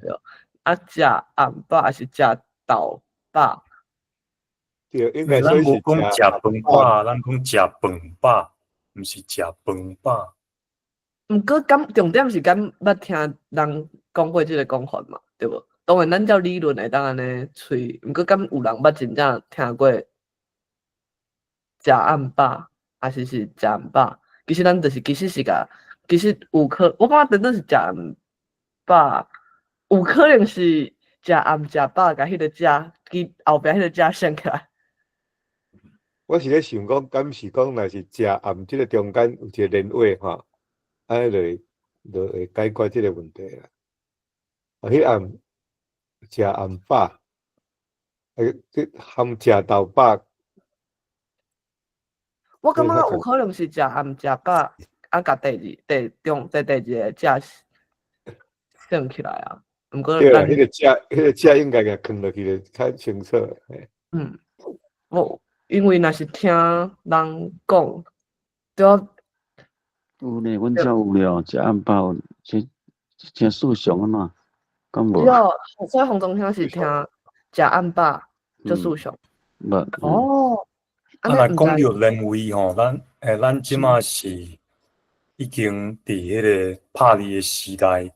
啊，食暗飽抑是食豆飽？對，應該咱無講食飯飽，咱講食飯飽，毋是食飯飽。毋過敢重點是敢捌聽人講過這个講法嘛？對無？當然，咱照理論會當按呢揣，毋過敢有人捌真正聽過食暗飽，抑是是食暗飽？其實咱就是其實是共，其實有可，我感覺等等是食暗飽，有可能是食暗食飽，共彼个食，其後壁彼个食省起來。我是咧想講，敢是講若是食暗這个中間有一個連尾吼，按呢就會就會解決這个問題啦。啊，彼暗食暗飽，啊，這含食豆飽。我感覺有可能是食暗食飽，啊，共第二第中第第二个食省起來啊。毋過對啦，彼个食，彼个食應該共囥落去就較清楚。嗯，我因為若是聽人講，對。有呢，阮遮有了，食暗飽，這聽四常按怎？敢無？對，所以洪總聽是聽食暗飽，做四常。捌。哦。啊，若講著連位吼，咱欸，咱這馬是已經佇彼个拍字的時代，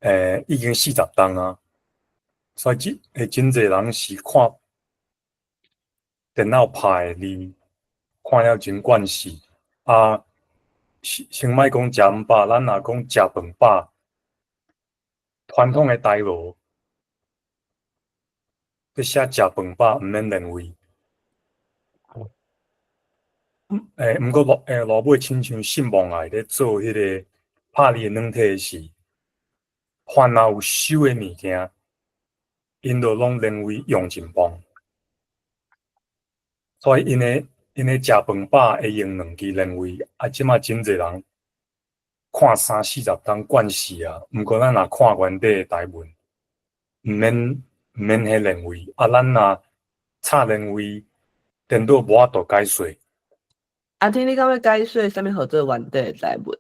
欸，已經40冬啊，所以這欸，真濟人是看電腦拍的字，看了真慣勢。啊，先先莫講食暗飽，咱若講食飯飽，傳統的台語，欲寫食飯飽，毋免連位。欸，毋過落欸，落尾親像信望愛咧做彼个拍字的軟體時，凡若有收的物件，𪜶就攏連位用真棒。所以𪜶的𪜶的食飯飽會用兩支連位，啊，這馬真濟人看三四十冬慣勢啊。毋過咱若看原底的台文，毋免彼連位。啊，咱若插連位，電腦無法度解說。阿聽你敢欲解說啥物號做原底的台文？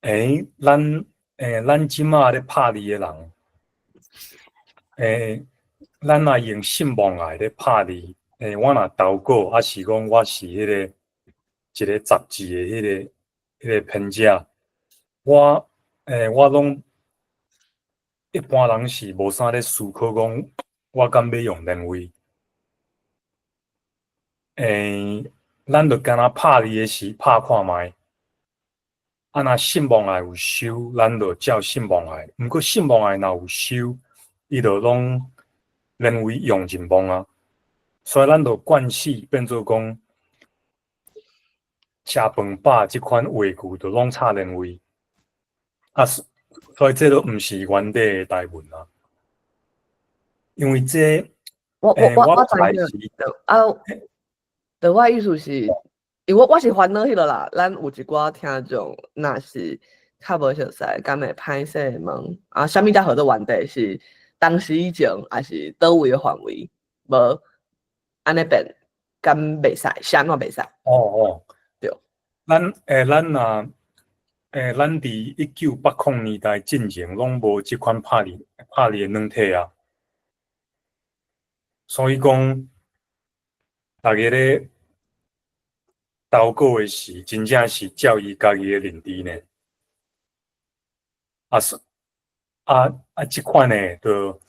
欸，咱欸，咱這馬咧拍字的人，欸，咱若用信望愛咧拍字，欸，我若投稿，抑是講我是彼个一个雜誌的彼个編者，我欸，我攏一般人是無啥咧思考講，我敢欲用連位。欸，咱就敢若拍字的時拍看覓，啊，若信望愛有收，咱就照信望愛。毋過信望愛若有收，伊就攏連位用盡望啊。所以咱就慣勢變做講，食飯飽這款話句就攏插連位。啊，所以這都毋是原底的台文啊。因為這，我知影，啊，對，我意思是，因為我是煩惱彼個啦，咱有一寡聽眾若是較無熟悉，敢會歹勢問啊，啥物才號做原底？是當時以前，抑是佗位的範圍？無按呢變，敢袂使？是按怎袂使？哦哦，對。咱佇1980年代進前，攏無這款拍字的軟體啊。所以講，逐家咧投稿的時，真正是照伊家己的認知呢。啊，啊，這款的，就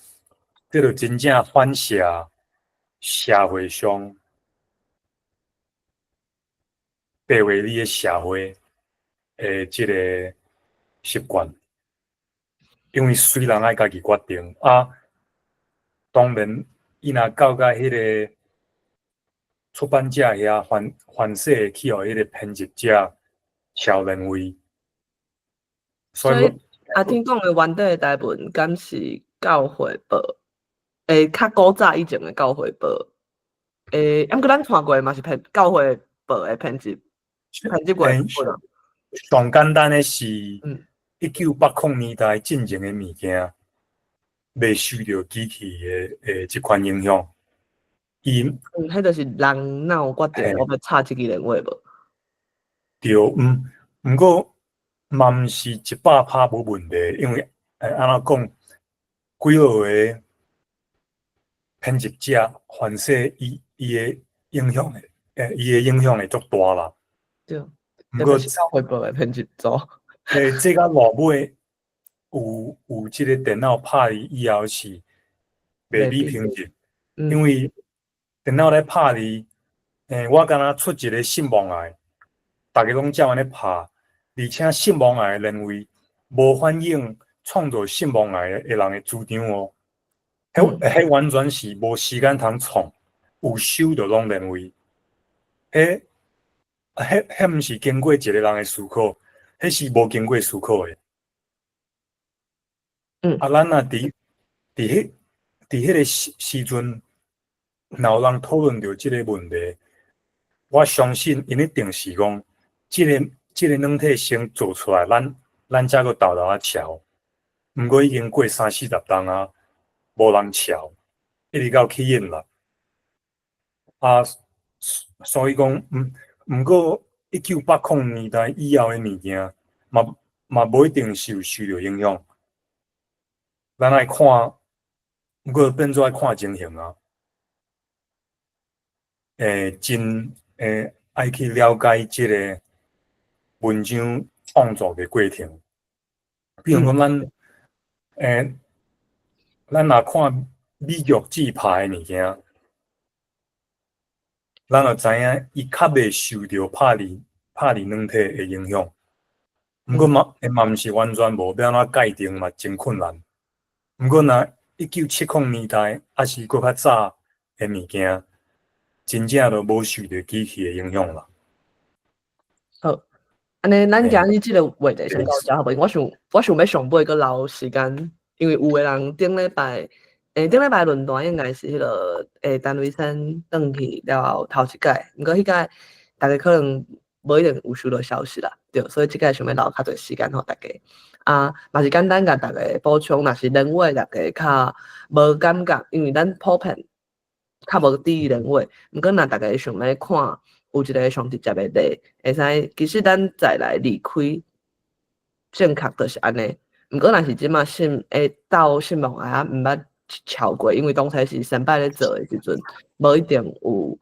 這就真正反射社會上，白話字的社會的這個習慣，因為隨人愛家己決定啊，當然。伊若到甲彼個出版社遐，凡勢會去予彼個編輯者抄連位。所以阿天講的原底的台文，敢是教會報？較古早以前的教會報。毋過咱看過嘛是編教會報的編輯過的。上簡單的是，1980年代進前的物件，袂受著機器的這款影響。伊，彼就是人腦決定我欲插這支電話無？對，毋過嘛毋是100%無問題，因為按怎講，幾落個編輯者，凡勢伊的影響會足大啦。對，毋過教會報的編輯組。這個落尾有這個電腦拍字以後是袂比平日，因為電腦咧拍字，我敢若出一個信望愛，逐家攏照按呢拍，而且信望愛的連位無反映創造信望愛的人的主張哦。彼完全是無時間通創，有收就攏連位。彼毋是經過一個人的思考，彼是無經過思考的。啊，咱若佇彼個時陣，若有人討論著這個問題，我相信𪜶一定是講，這個軟體先做出來，咱才閣沓沓仔抄。毋過已經過三四十冬啊，無人抄，一直到去印啦。啊，所以講，毋過1980年代以後的物件，嘛無一定是有受著影響。咱愛看，毋過變做愛看情形啊。真愛去了解這個文章創作的過程。比如講，咱若看美玉子拍的物件，咱就知影伊較袂受著拍字軟體的影響。毋過嘛毋是完全無，欲按怎界定嘛真困難。毋過若1970年代，抑是閣較早的物件，真正就無受著機器的影響啦。好，按呢，咱今日這個話題先到遮好無？我想欲上尾閣留時間，因為有的人頂禮拜論壇應該是彼個陳維生轉去了後頭一屆，毋過彼屆逐家可能無一定有收到消息啦，對，所以這屆想欲留較濟時間予大家。啊，嘛是簡單共逐家補充，若是連話逐家較無感覺，因為咱普遍較無注意連話，毋過若逐家想欲看有一個上直接的例，會使其實咱再來離開正確就是按呢。毋過若是這馬信鬥信望愛啊，毋捌抄過，因為當初是先擺咧做的時陣，無一定有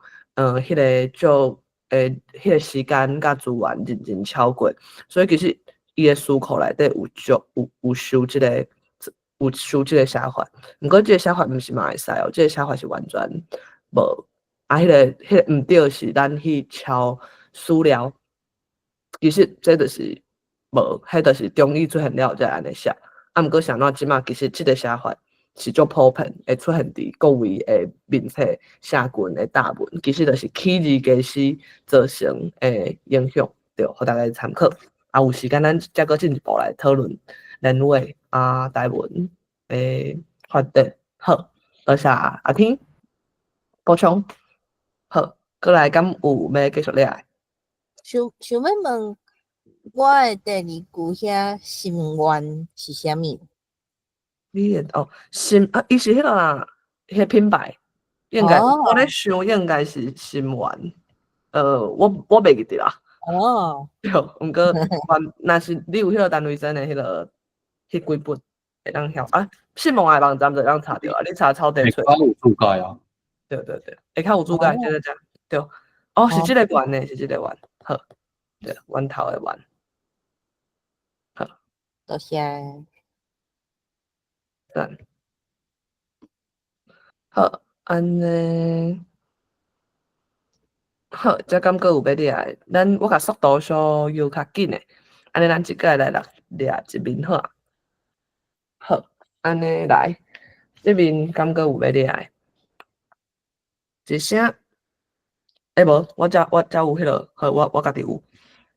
彼個足彼個時間佮資源認真抄過，所以其實伊的詞庫內底有足有受這個寫法，毋過這個寫法毋是嘛會使哦，這個寫法是完全無啊，彼個毋對，是咱去抄史料，其實這就是無，彼就是中語出現了後才會按呢寫。啊，毋過是按怎這馬其實這個寫法是足普遍，會出現佇各位的面冊社群的貼文，其實就是起字家私造成的影響，對，予大家參考。啊，有時間咱才閣進一步來討論連話啊，台文的發展。好，多謝阿天補充。好，過來敢有欲繼續掠的？想想欲問，我的第二句遐心願是啥物？你的哦，心啊，伊是彼個啦，彼個品牌，應該我咧想應該是心願。我袂記得啦。對，毋過，若是你有彼個單位真的彼個彼幾本會當曉啊，信望愛網站就會當查著啊，你查草地揣。下跤有注解啊。對對對，下跤有注解，對對對，對。哦，是這個源呢，是這個源，好，對，源頭的源。好。多謝。讚。好，按呢。好，這敢閣有欲掠的？咱我共速度小要較緊的，按呢咱這擺來掠一面好啊。好，按呢來，這面敢閣有欲掠的？一聲，欸無，我遮有彼個，好，我家己有。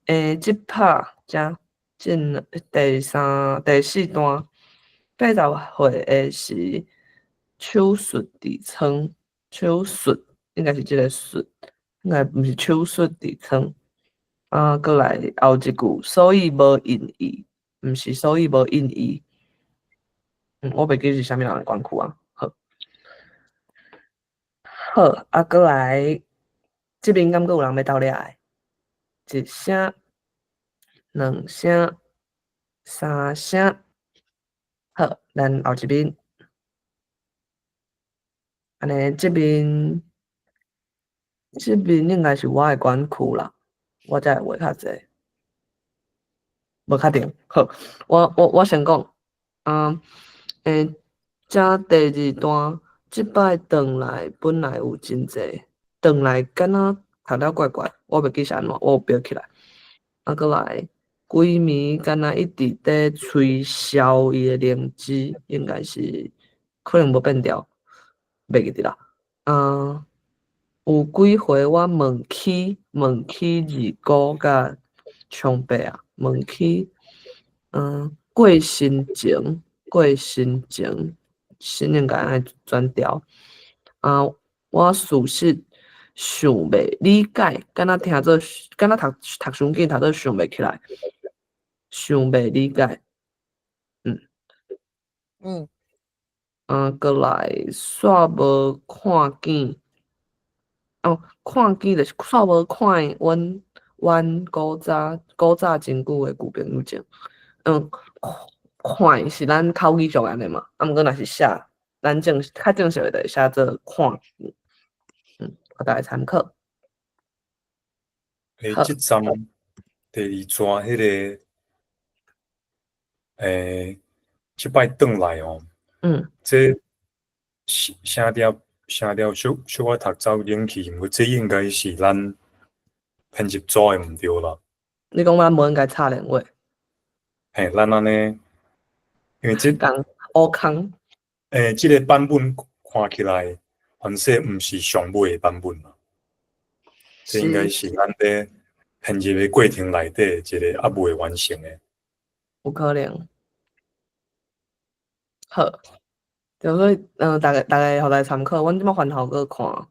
欸，這拍遮進第三、第四段，80歲的時，手術痔瘡，手術應該是這個術。應該毋是手術痔瘡，啊，閣來後一句，所以無音譯，毋是所以無音譯。我袂記是啥物人的關係啊。好，好，啊，閣來，這邊敢閣有人欲鬥掠的？一聲、兩聲、三聲，好，咱後一邊，按呢這邊。這邊應該是我的管區啦，我才會話較濟，無確定。好，我先講，欸，這第二段，這擺轉來本來有真濟，轉來敢若讀了怪怪，我袂記是按怎，我有標起來。啊，閣來，規暝敢若一直佇吹簫伊的靈芝，應該是可能無變調，袂記得啦。啊。有幾回我問起問起二姑佮長伯啊，問起，過心情過心情，心應該愛轉調。啊，我事實想袂理解，敢若聽做，敢若讀讀傷緊，讀做想袂起來，想袂理解。啊，閣來煞無看見。哦，看見就是煞無看阮古早真久的舊朋友證。看是咱口語上按呢嘛，啊，毋過若是寫，咱正較正式的就會寫做看見。予大家參考。欸，這站第二段彼個，欸，這擺轉來吼，這聲調聲調小小可讀走冷去，毋過這應該是咱編輯組的毋對啦。你講咱無應該插電話？嘿，咱按呢，因為這共烏空。欸，這個版本看起來，反正毋是上尾的版本啦。這應該是咱佇編輯的過程內底一個猶未完成的。有可能。好。對，所以，大家予來參考，阮這擺翻頭閣看，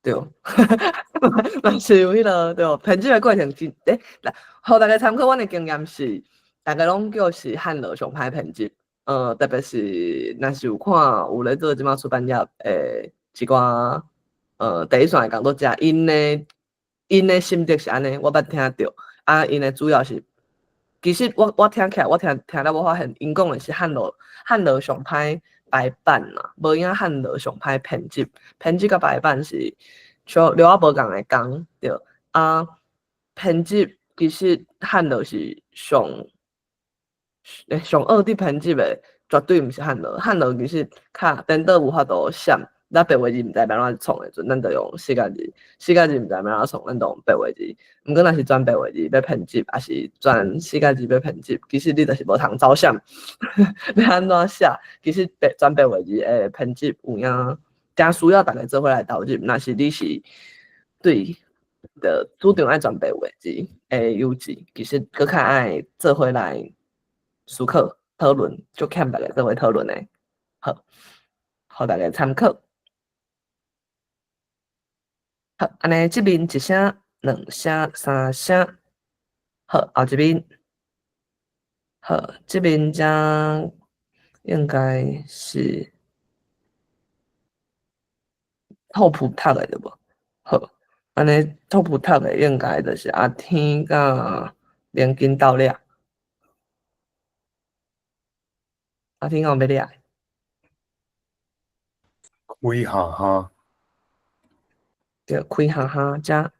對，嘛是有彼個對，編輯的過程真，欸，予大家參考，阮的經驗是，大家攏叫是漢樂上歹編輯，特別是若是有看有咧做這擺出版業的一寡，第一線的工作者，𪜶的心得是按呢，我捌聽著，啊，𪜶的主要是。其實我聽起來，我聽聽了我發現，𪜶講的是漢樂上歹排版啦，無影漢樂上歹編輯，編輯佮排版是像量仔無仝的工，對。啊，編輯其實漢樂是上欸上惡佇編輯的，絕對毋是漢樂，漢樂其實較顛倒有法度閃，咱白話字毋知欲按怎創的時陣，咱就用四個字；四個字毋知欲按怎創，咱就用白話字。毋過若是全白話字欲編輯，抑是全四個字欲編輯，其實你就是無通走閃，欲按怎寫？其實全白話字的編輯有影，誠需要逐家做伙來投入。若是你是對著主張愛全白話字的優質，其實閣較愛做伙來思考討論，足欠逐家做伙討論的。好，予大家參考。好，按呢這邊一聲、兩聲、三聲。好，後一邊。好，這邊遮應該是兔脯讀的對無？好，按呢兔脯讀的應該就是阿天佮連根鬥掠。阿天敢有欲掠？開哈哈。對，開哈哈，遮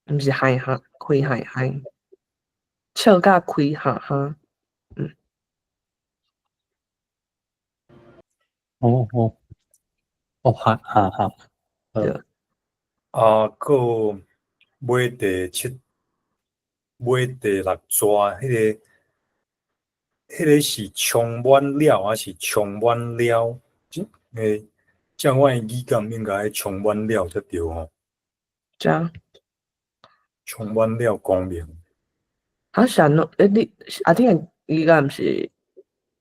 毋是嗨哈，開嗨嗨，笑甲開哈哈，嗯。哦哦，哦哈哈哈，對。啊，閣尾第七、尾第六逝，彼个是充滿了，抑是充滿了？欸，照我的語感應該充滿了才對吼。遮。充滿了光明。啊，是按怎？欸，你阿天的語感是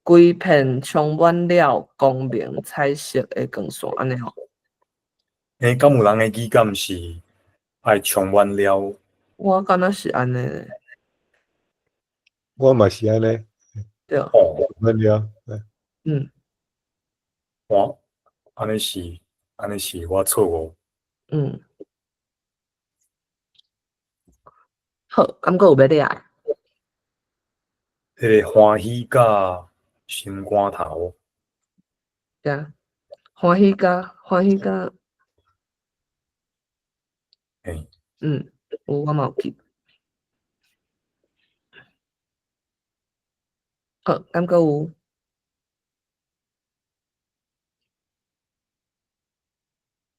規片充滿了光明彩色的光線，按呢吼？欸，敢有人的語感是愛充滿了？我敢若是按呢。我嘛是按呢。對。哦，充滿了。嗯。我按呢是我錯誤。嗯。好，敢閣有欲掠的？彼个歡喜佮心肝頭。對啊，歡喜佮歡喜佮。嘿。嗯，有我嘛有記。好，敢閣有？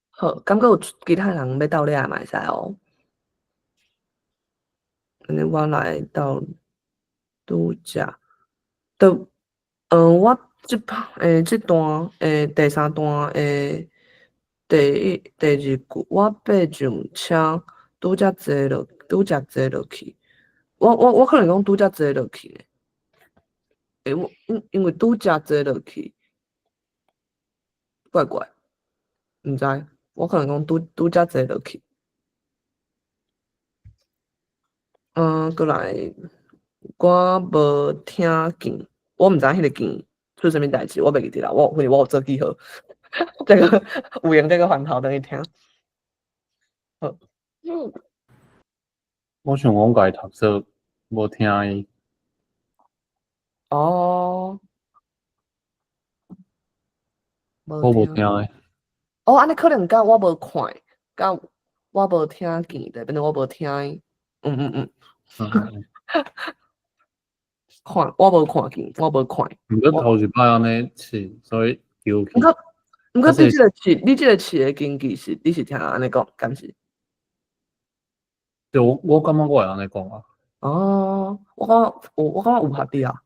好，敢閣有其他人欲鬥掠嘛會使哦。按呢我來到拄才，都，我這拍，這段，第三段的第一、第二句，我爬上車，拄才坐落，拄才坐落去。我可能講拄才坐落去呢。欸，我因為拄才坐落去，怪怪，毋知，我可能講拄才坐落去。嗯，閣來，我無聽見，我毋知影彼個見出啥物代誌，我袂記得啦。我反正我有做記號，這個有閒這個翻頭轉去聽。好。我想講共伊讀做無聽伊。哦。我無聽伊。哦，按呢可能佮我無看，佮我無聽見，就變做我無聽伊。嗯。看，我無看見，我無看。毋過頭一擺按呢試，所以丟去。毋過，你這個試，你這個試的根據是，你是聽人按呢講，敢是？對，我感覺我會按呢講啊。哦，我感覺有，我感覺有合理啊。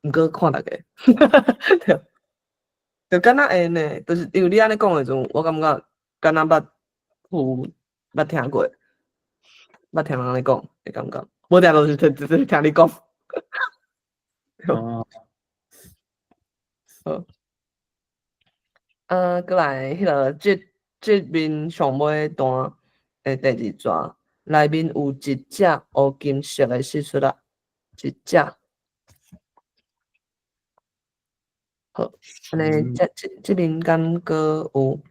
毋過看逐家，對，就敢若會呢，就是因為你按呢講的時陣，我感覺敢若捌有捌聽過，捌聽人按呢講的感覺，無定就是聽聽你講。哦。好。啊，閣來彼个這面上尾段的第二逝，內面有一隻烏金色的蟋蟀仔，一隻。好，按呢，這面敢閣有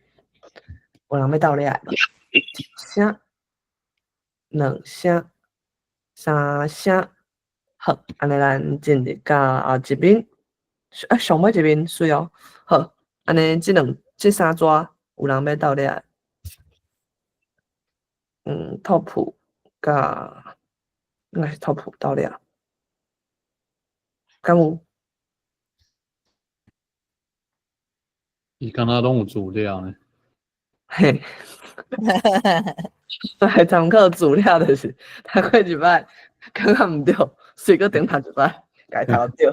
人欲鬥掠無？一聲、兩聲、三聲，好，按呢咱進入到後一面，啊，上尾一面媠哦。好，按呢，這三逝有人欲鬥掠？嗯，top 佮應該是 top 鬥掠，敢有？一伊敢若攏有資料呢？嘿，來參考資料就是讀過一擺，感覺毋對，隨閣重讀一擺，共伊讀對。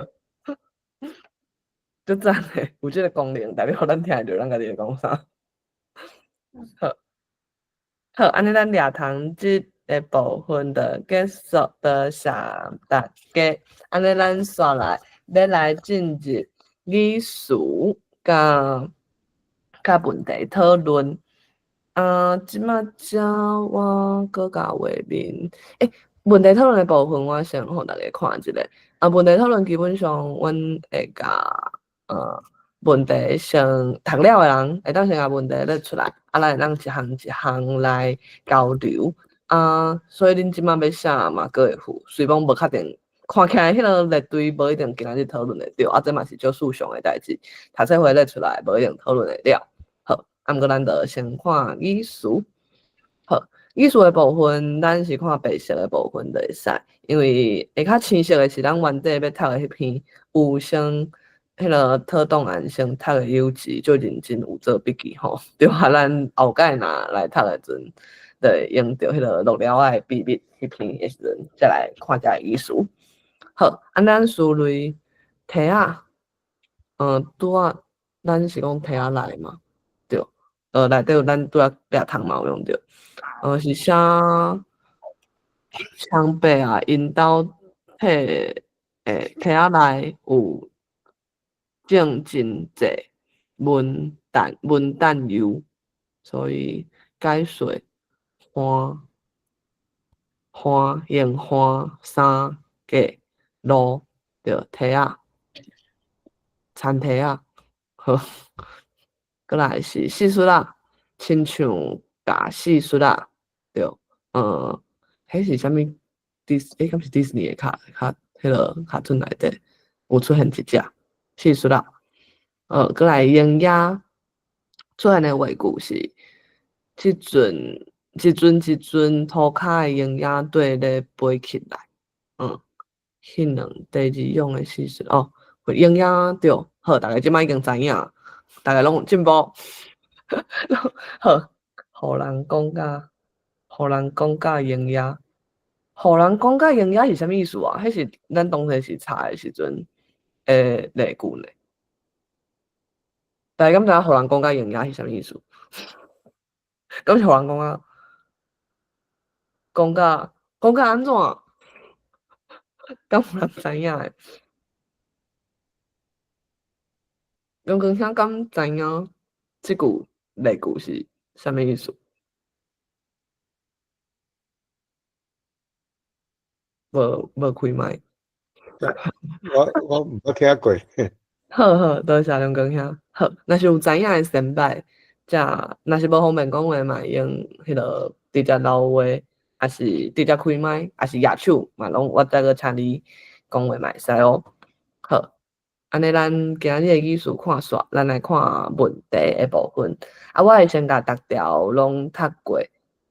足讚的，有這個功能，代表咱聽會著咱家己咧講啥。好，好，按呢咱掠糖這个部分就結束，多謝大家。按呢咱紲來欲來進入語詞佮佮問題討論。啊，這馬遮我閣共畫面，欸，問題討論的部分我先予大家看一下。啊，問題討論基本上，阮會共問題先讀了的人，會當先共問題列出來，啊，咱會當一項一項來交流。啊，所以恁這馬欲寫嘛，閣會赴，雖講無確定，看起來彼个列隊無一定今仔日討論會著，啊，這嘛是足事上的代誌，讀冊會列出來，無一定討論會了。好，啊，毋過咱就先看語詞。好，語詞的部分，咱是看白色的部分就會使，因為會較青色的是咱原底欲讀的彼篇，有先彼个討檔案先讀的有志，足認真有做筆記吼，對啊，咱後蓋若來讀的陣，就會用著彼个鹿寮仔的秘密彼篇的時陣，才來看遮个語詞。好，啊，咱思類提仔，拄仔咱是講提仔來嘛，對，內底有咱拄仔掠糖嘛有用著，是寫雙伯啊，𪜶兜提提仔內有種真濟文旦文旦柚，所以解說花花用花三格路對提仔田提仔，好，閣來是四術仔，親像共四術仔，對，彼是啥物？迪欸，敢是迪士尼的卡卡彼个卡通內底有出現一隻四術仔，閣來鷹仔出現的話句是，這陣一陣一陣塗跤的鷹仔對咧飛起來，彼兩第二種的四術哦，鷹仔對，好，大家這擺已經知影，大家攏有進步，好，予人講甲，予人講甲鷹仔，予人講甲鷹仔是啥物意思啊？彼是咱當初是查的時陣的例句呢？大家敢知影予人講甲鷹仔是啥物意思？敢是予人講啊？講甲講甲按怎？敢有人知影的？楊光兄敢知影這句例句是啥物意思？無無開麥。我毋捌聽過。好好，多謝梁光兄。好，若是有知影的先擺，才若是無方便講話嘛，會用彼个直接留話，抑是直接開麥，抑是舉手嘛，攏我再閣請你講話嘛會使哦。好，按呢咱今日的語詞看煞，咱來看問題的部分。啊，我會先共逐條攏讀過，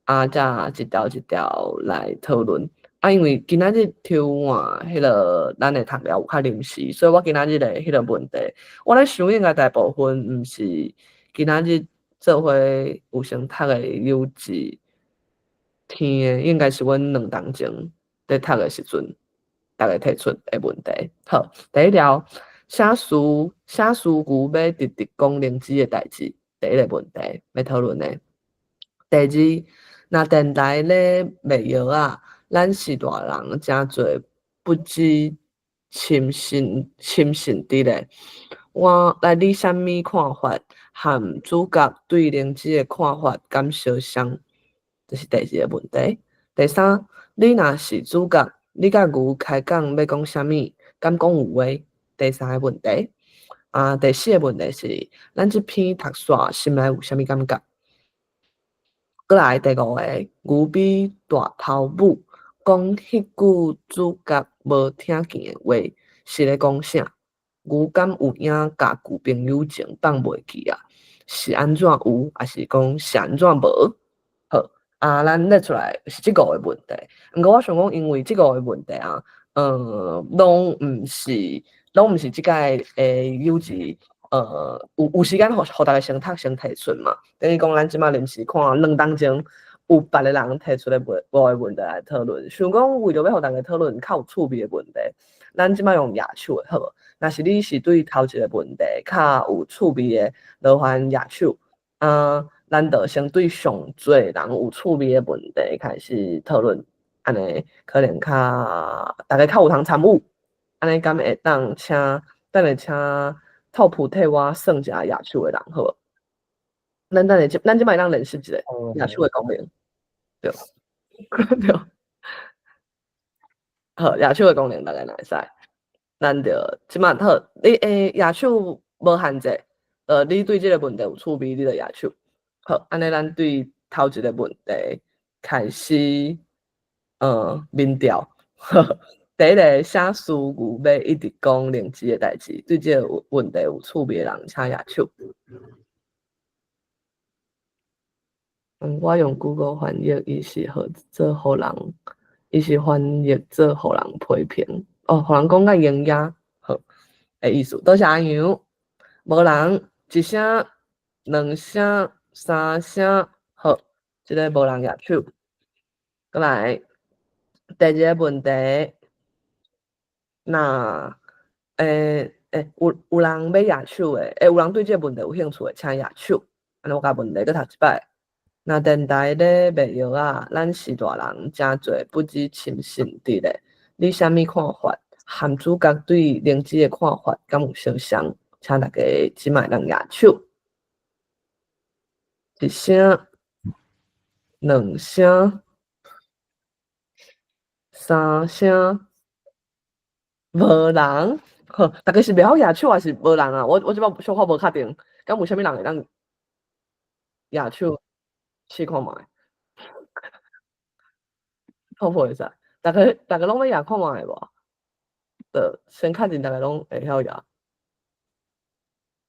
啊，才一條一條來討論。啊，因為今仔日抽換彼个咱的讀了有較臨時，所以我今仔日的彼個問題，我咧想應該大部分毋是今仔日做伙有先讀的有志聽的，應該是阮兩當前佇讀的時陣，逐家提出的問題。好，第一條，寫詞寫詞牛欲直直講靈芝的代誌，第一個問題欲討論的。第二，若電台咧賣藥仔，咱是大人誠濟不知深信深信佇咧。我來你啥物看法，和主角對靈芝的看法敢相像？這是第二個問題。第三，你若是主角，你佮牛開講欲講啥物？敢講有話？第三個問題。啊，第四個問題是，咱這篇讀煞心內有啥物感覺？閣來第五個，牛比大頭母講彼句主角無聽見的話，是咧講啥？牛敢有影共舊朋友情放袂記啊？是按怎有，抑是講是按怎無？好，啊，咱列出來是這五個問題。毋過我想講，因為這五個問題啊，攏毋是，攏毋是這屆的友誼，有時間予逐家先讀先提出嘛。等於講咱這馬臨時看兩當前有別个人提出的五個問題來討論，想講為著欲予逐家討論較有趣味的問題，咱這馬用舉手的好無？若是你是對頭一個問題較有趣味的，勞煩舉手。啊，咱就先對上濟人有趣味的問題開始討論，按呢可能較逐家較有通參與，按呢敢會當請等下請 Top 替我算一下舉手的人好無？咱等下咱這擺會當練習一下舉手的功能，對對。好，舉手的功能大概會使，咱就這擺好，你舉手無限制，你對這個問題有趣味，你就舉手。好，按呢咱對頭一個問題開始，民調。第一個寫書牛欲一直講靈芝的代誌，對這個問題有趣味的人，請舉手。我用 Google 翻譯，伊是予做予人，伊是翻譯做予人批評，哦，予人講甲營養好的意思。多謝阿楊，無人，一聲、兩聲、三聲，好，這个無人舉手。閣來，第二个問題，若有人欲舉手的，有人對這个問題有興趣的，請舉手。按呢我共問題閣讀一擺。若電台咧賣藥仔，咱是大人誠濟不止深信佇咧。你啥物看法？和主角對靈芝的看法敢有相像？請大家這擺會當舉手。一聲、兩聲、三聲，無人。好，逐家是袂曉舉手，抑是無人啊？我這擺小可無確定，敢有啥物人會當舉手試看覓？好無會使，逐家攏欲舉看覓無？就先確認逐家攏會曉舉。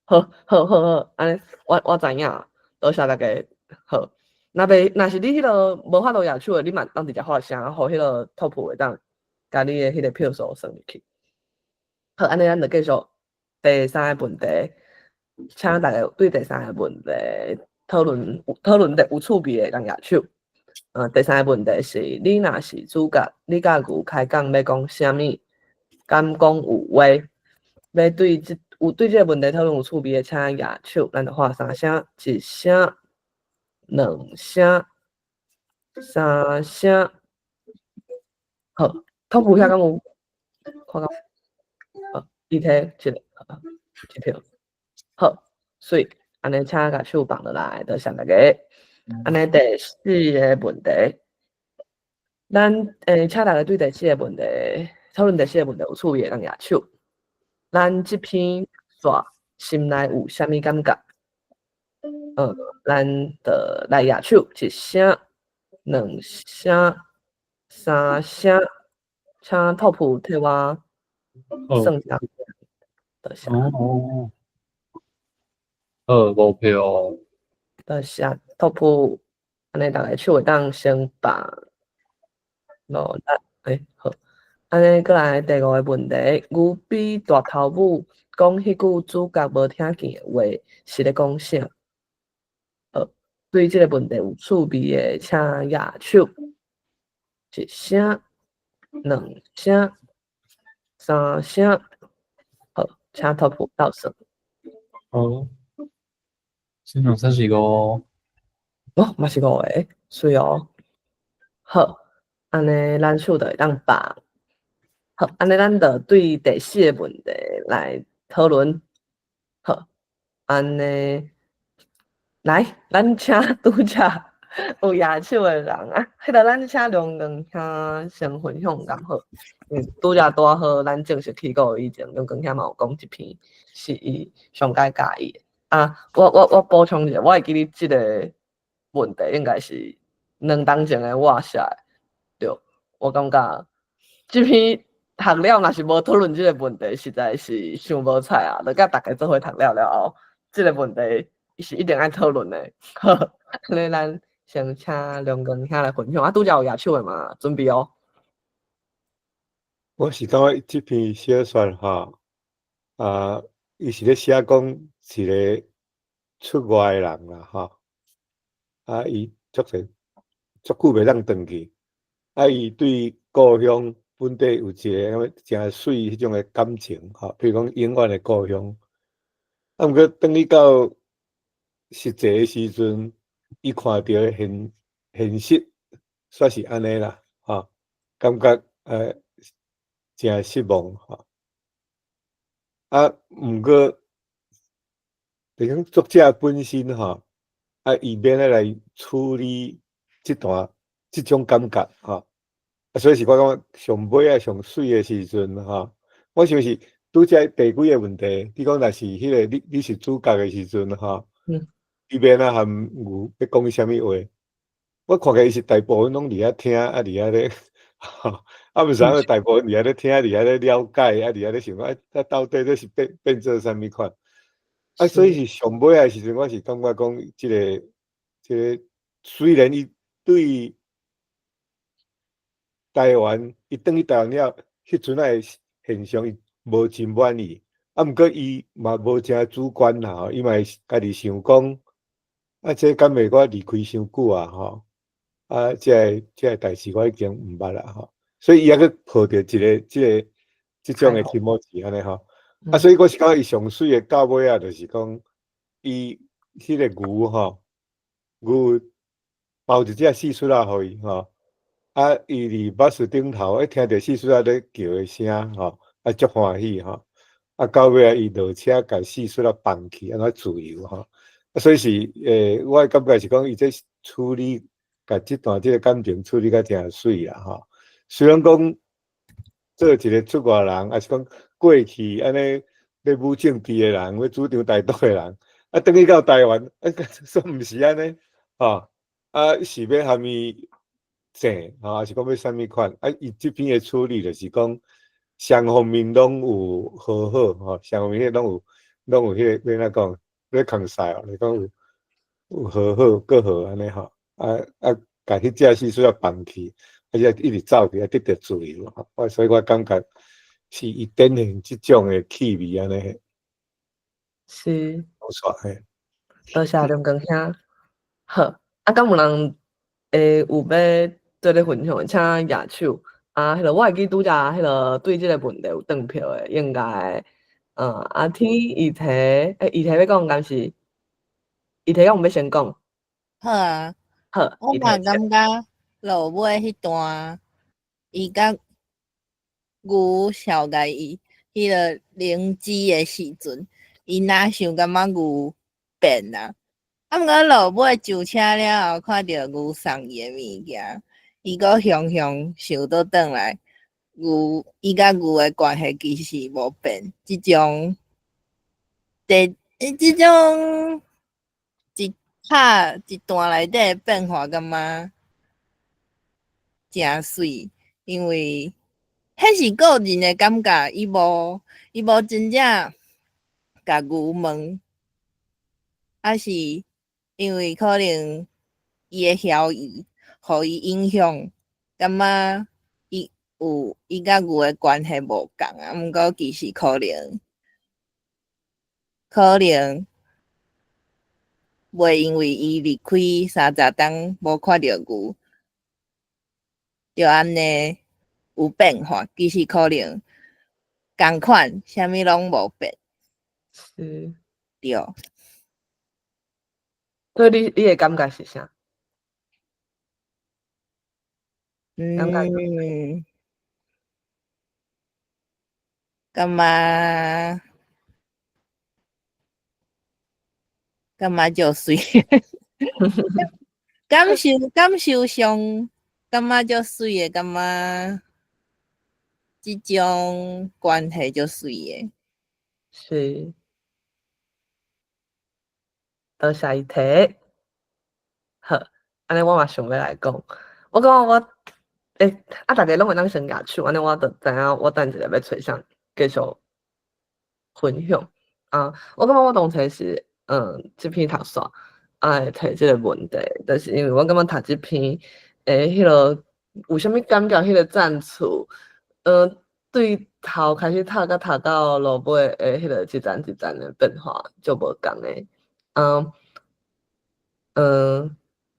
好，好，好，好，按呢我知影，多謝大家。好，若袂若是你彼个無法度舉手的，你嘛當直接發聲，予彼个 top 會當共你的彼个票數算入去。好，按呢咱就繼續第三个問題，請大家對第三個問題討論得有趣味的人舉手。第三個問題是，你若是主角，你佮牛開講欲講啥物？敢講有話？欲對這有對這個問題討論有趣味的，請舉手。咱就喊三聲，一聲、兩聲、三聲。好，top 遐敢有？看到？好，伊提一个，一票。好，媠，按呢請共手放落來，多謝大家。按呢第四个問題，咱請大家對第四個問題討論第四個問題有趣味的，人舉手。咱這篇煞心內有啥物感覺？咱就來舉手，一聲、兩聲、三聲，請 top 替我算一下。多謝。哦。好，五票。多謝 top，按呢逐家手會當先放落來，好。按呢，閣來第五個問題，牛比大頭母講彼句主角無聽見的話，是咧講啥？對這个問題有趣味的，請舉手。一聲、兩聲、三聲，好，請 top 倒算。好，先兩三四五。哦，嘛是五个，媠哦。好，按呢，咱手就會當放。好，按呢，咱就對第四个問題來討論。好，按呢，來，咱請拄才有舉手的人啊，彼个咱請梁光兄先分享敢好？拄才拄好，咱正式起鼓以前，梁光兄嘛有講一篇是伊上蓋佮意的。啊，我補充一下，我會記得這个問題應該是兩冬前的我寫的，對，我感覺這篇讀了若是無討論這个問題，實在是傷無彩啊！就佮逐家做伙讀了了後，這个問題是一定愛討論的。好，按呢咱先請梁光兄來分享。啊，拄才有舉手的嘛，準備哦。我是感覺這篇小說吼，啊，伊是咧寫講一個出外的人啦，吼，啊，伊足濟足久袂當轉去，啊，伊對故鄉本底有一个誠媠彼種的感情，吼，比如講永遠的故鄉。啊，毋過轉去到實際的時陣，伊看著的現實，煞是按呢啦，吼，感覺誠失望，吼。啊，毋過，就是講作者本身吼，啊，伊欲按怎來處理這段這種感覺，吼。啊，所以是我感覺上尾仔上媠的時陣，吼，我想是拄才第幾個問題，你講若是彼個你是主角的時陣，吼，伊欲按怎含牛欲講啥物話？我看起來伊是大部分攏佇遐聽，啊，佇遐咧，啊，毋是影大部分佇遐咧聽，佇遐咧了解，啊，佇遐咧想講，啊，到底這是變做啥物款？啊，所以是上尾仔的時陣，我是感覺講，這個雖然伊對台灣，伊轉去台灣了，彼陣仔的現象伊無真滿意，啊，毋過伊嘛無誠主觀啦，吼，伊嘛會家己想講，啊，這敢會我離開傷久啊，吼，啊，這个代誌我已經毋捌啦，吼，所以伊猶閣抱著一个這種的気持ち按呢吼，啊，所以我是感覺伊上媠的到尾仔，就是講伊彼个牛吼，牛包一隻蟋蟀仔予伊吼，啊，伊佇巴士頂頭，一聽著蟋蟀仔咧叫的聲吼，啊，足歡喜吼，啊，到尾仔伊落車共蟋蟀仔放去，按怎自由吼，啊，所以是我的感覺是講伊這處理，共這段這个感情處理甲誠媠啦吼。雖然講做一個出外人，抑是講過去按呢欲舞政治的人，欲主張台獨的人，啊，轉去到台灣，啊，煞毋是按呢，吼，啊，是欲含伊爭，吼，抑是講欲啥物款？啊，伊這篇的處理就是講，雙方面攏有和好，吼，雙方面攏有彼个欲按怎講，欲囥賽哦，就講有和好，閣好按呢吼，啊啊，共彼隻蟋蟀仔放去，啊，才一直走去，啊，得著自由，吼，所以我感覺是伊展現這種的氣味按呢。無錯，嘿。多謝林光兄。好，啊，敢有人有欲做咧分享的，請舉手。啊，彼个我會記拄才彼个對這个問題有轉票的，應該，阿天伊提，伊提欲講敢是？伊提敢有欲先講？好啊。好，我嘛感覺落尾彼段，伊佮牛紹共伊彼个靈芝的時陣，伊若想感覺牛變啊，啊，毋過落尾上車了後，看著牛送伊的物件，伊閣雄雄想倒轉來，牛伊佮牛的關係其實無變，這種一拍一段內底的變化，感覺誠媠，因為彼是個人的感覺，伊無真正共牛問，抑是因為可能伊的效益，予伊影響，感覺伊有伊佮牛的關係無仝啊，毋過其實可能袂因為伊離開30冬無看著牛，就按呢有變化，其實可能仝款，啥物攏無變。對。所以你的感覺是啥？感覺感覺足媠，感受上感覺足媠的，感覺這種關係足媠的。是。多謝伊提。好，按呢我嘛想欲來講，我感覺我，啊，逐家攏會當先舉手，按呢我就知影我等一下欲揣啥繼續分享。啊，我感覺我當初是，這篇讀煞，啊會提這个問題，就是因為我感覺讀這篇，彼个有啥物感覺？彼个讚詞，對頭開始讀，佮讀到落尾的彼個一層一層的變化，足無仝的。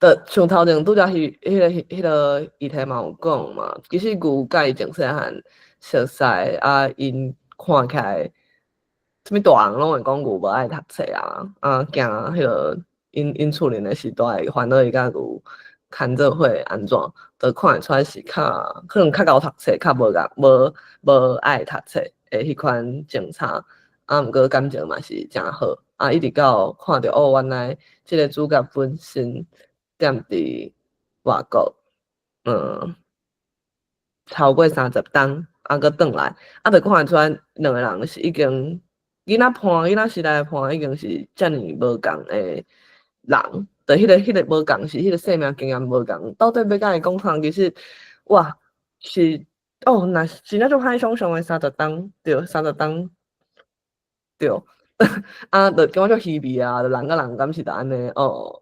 就像頭前拄才彼個議題嘛有講嘛，其實牛佮伊從細漢熟似，啊，𪜶看起來，啥物大人攏會講牛無愛讀冊啊，啊，驚彼個𪜶厝裡的時代煩惱伊佮牛牽做伙按怎，就看會出來是較可能較𠢕讀冊，較無共無無愛讀冊的彼款政策，啊，毋過感情嘛是誠好，啊，一直到看著哦，原來這個主角本身踮佇外國，超過30冬，啊，閣轉來，啊，就看會出來兩个人是已經囡仔伴，囡仔時代的伴已經是遮爾無仝的人，就彼個無仝是彼個生命經驗無仝，到底欲共伊講創，其實哇是哦，若是真正足歹想像的三十冬，對，三十冬，對，啊，就感覺足稀微啊，就人佮人敢是就按呢哦，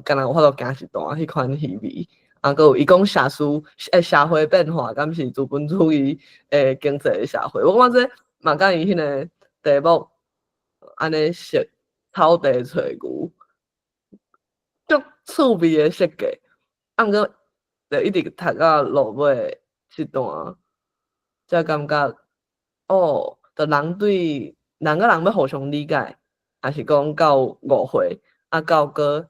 敢若有法度行一段彼款稀微，啊，閣有伊講社事社會變化，敢是資本主義的經濟的社會，我感覺這嘛佮伊彼個題目按呢設草地揣牛，足趣味的設計，啊，毋過就一直讀到落尾這段，才感覺哦，就人對人佮人欲互相理解，抑是講到誤會，啊，到閣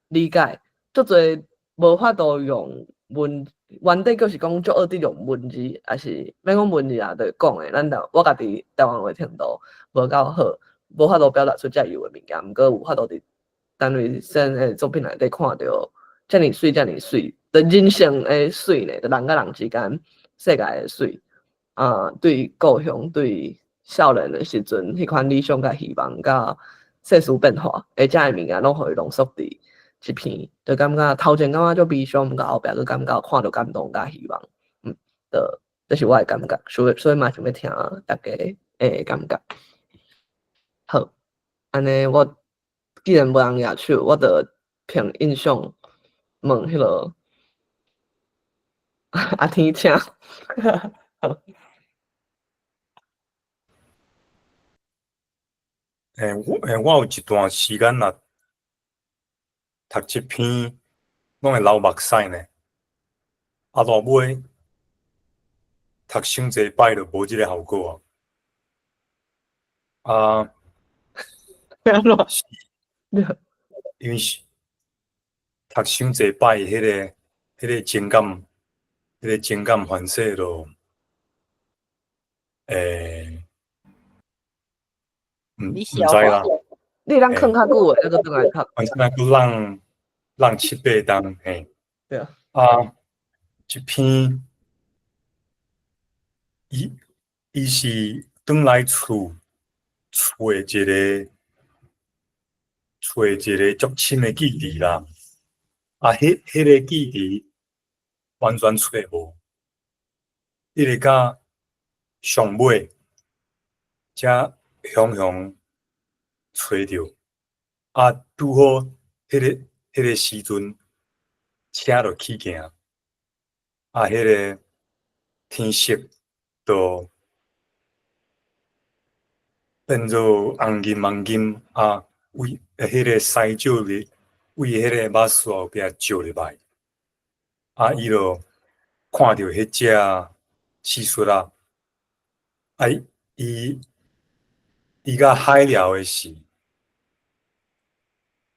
理解，足濟無法度用文，原底閣是講足學得用文字，抑是免講文字啊，就是講的，咱就我家己台灣話程度無夠好，無法度表達出遮幼的物件，毋過有法度佇陳瑞生的作品內底看著遮爾媠，遮爾媠，就人性的媠呢，就人佮人之間世界的媠，啊，對故鄉、對少年的時陣，彼款理想佮希望，佮世事變化，的遮的物件，攏予伊濃縮佇一篇，就感覺頭前感覺足悲傷，毋過後壁閣感覺看著感動佮希望，就這是我的感覺，所以嘛想欲聽大家的感覺。好，按呢我既然無人舉手，我就憑印象問彼個阿天請。好。我有一段時間若讀這篇，攏會流目屎呢。啊，落尾讀傷濟擺就無這个效果啊。啊，按怎？因為是讀傷濟擺，彼個情感，彼個情感反射就，毋知啦。你會當囥較久的，閣轉來讀。反正閣櫳櫳七八冬，嘿。對啊。啊，這篇，伊是轉來厝，揣一個足深的記憶啦。啊，彼個記憶完全揣無，一直到上尾才雄雄揣著。啊，拄好彼個時陣，車就起行，啊，彼個天色就變做紅金紅金，啊，為彼個西照入，為彼個巴士後壁照入來，啊，伊就看著彼隻蟋蟀仔，啊，伊佮海寮的時，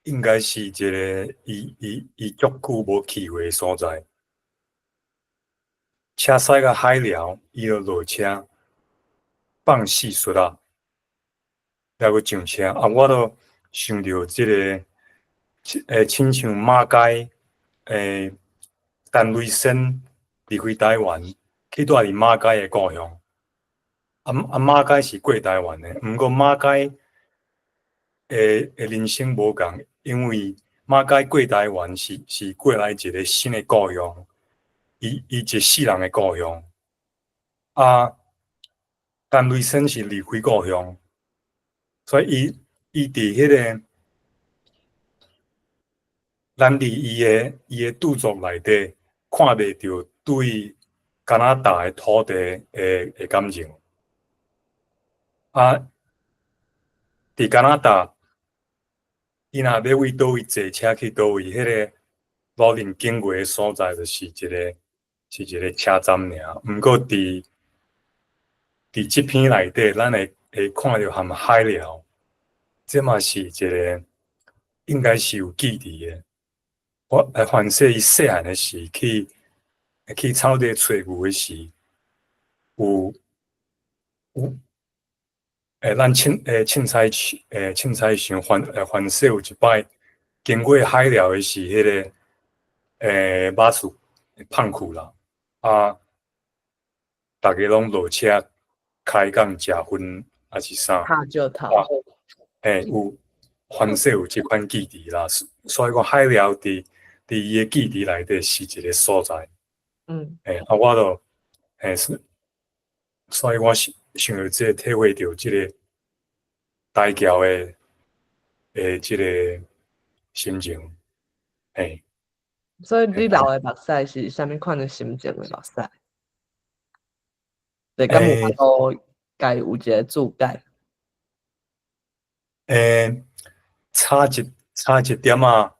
應該是一個伊足久無去過的所在。車駛到海寮，伊就落車放蟋蟀仔，了閣上車。啊，我就想著這个，親像馬偕，陳雷生離開台灣，去蹛佇馬偕的故鄉。啊，馬偕是過台灣的，毋過馬偕的人生無仝，因為馬偕過台灣是過來一个新的故鄉，伊一世人的故鄉。啊，陳雷生是離開故鄉，所以伊佇彼个，咱佇伊的著作內底看袂著對加拿大的土地的感情。啊，伫加拿大，伊若欲为佗位坐车去佗位，彼个路面经过的所在，就是一个车站尔。毋过伫这篇内底，咱会看著含海寮，这嘛是一个应该是有记忆的。我来凡说伊细汉的时去草地揣牛的时，有咱凊彩想凡说有一摆经过海寮的时，彼个巴士放去啦，啊，逐家拢落车开讲食薰抑是啥？拍石头。嘿，有凡说有这款记忆啦，所以讲海寮伫伊的记忆内底是一个所在。嘿，啊，我就嘿是，所以我想想著这个体会著这个台侨的这个心情，嘿。所以你流的目屎是啥物款的心情的目屎？对，敢有法度共伊有一个注解？差一点仔，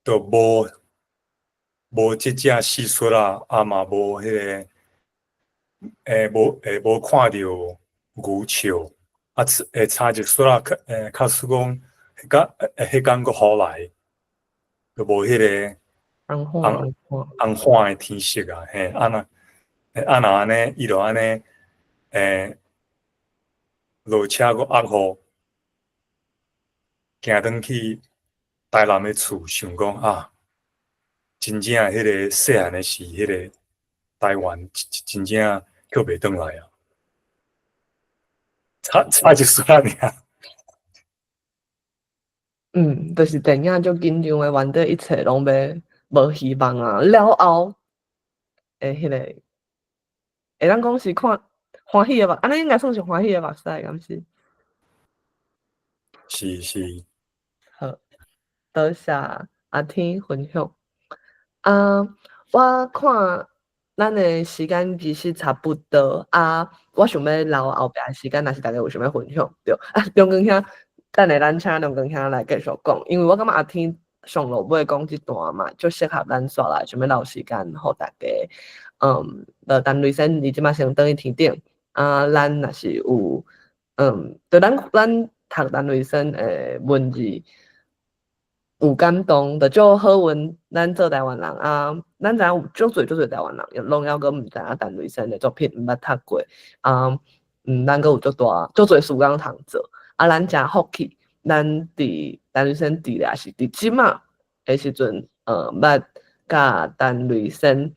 就无这只蟋蟀仔，啊嘛无彼个，无看著牛笑，啊，差一丝仔，假使讲，彼工阁雨来，就无彼个红红红黄的天色啊，嘿，啊若按呢，伊就按呢，落车阁压雨，行转去台南的厝，想讲啊，真正彼个细汉的时，彼个台湾真正阁袂转来啊，差一丝仔尔。就是电影足紧张的，原底一切拢欲无希望啊，了后的彼个，会当讲是看欢喜的目，按呢应该算是欢喜的目屎，敢是？是是。好，多谢阿天分享。啊，我看咱的时间其实差不多啊，我想欲留后壁的时间，若是大家有想欲分享，对。啊，中光兄，等下咱请中光兄来继续讲，因为我感觉阿天上落尾讲这段嘛，足适合咱煞来想欲留时间予大家。就陈雷生，伊这马先转去天顶，啊，咱若是有，就咱读陈雷生的文字有感动，就足好运。咱做台湾人啊，咱知影有足济足济台湾人，拢犹阁毋知影陈雷生的作品，毋捌读过。啊，咱阁有足大足济事工通做。啊，咱诚福气，咱伫陈雷生伫咧，是伫这马的时阵，捌佮陈雷生，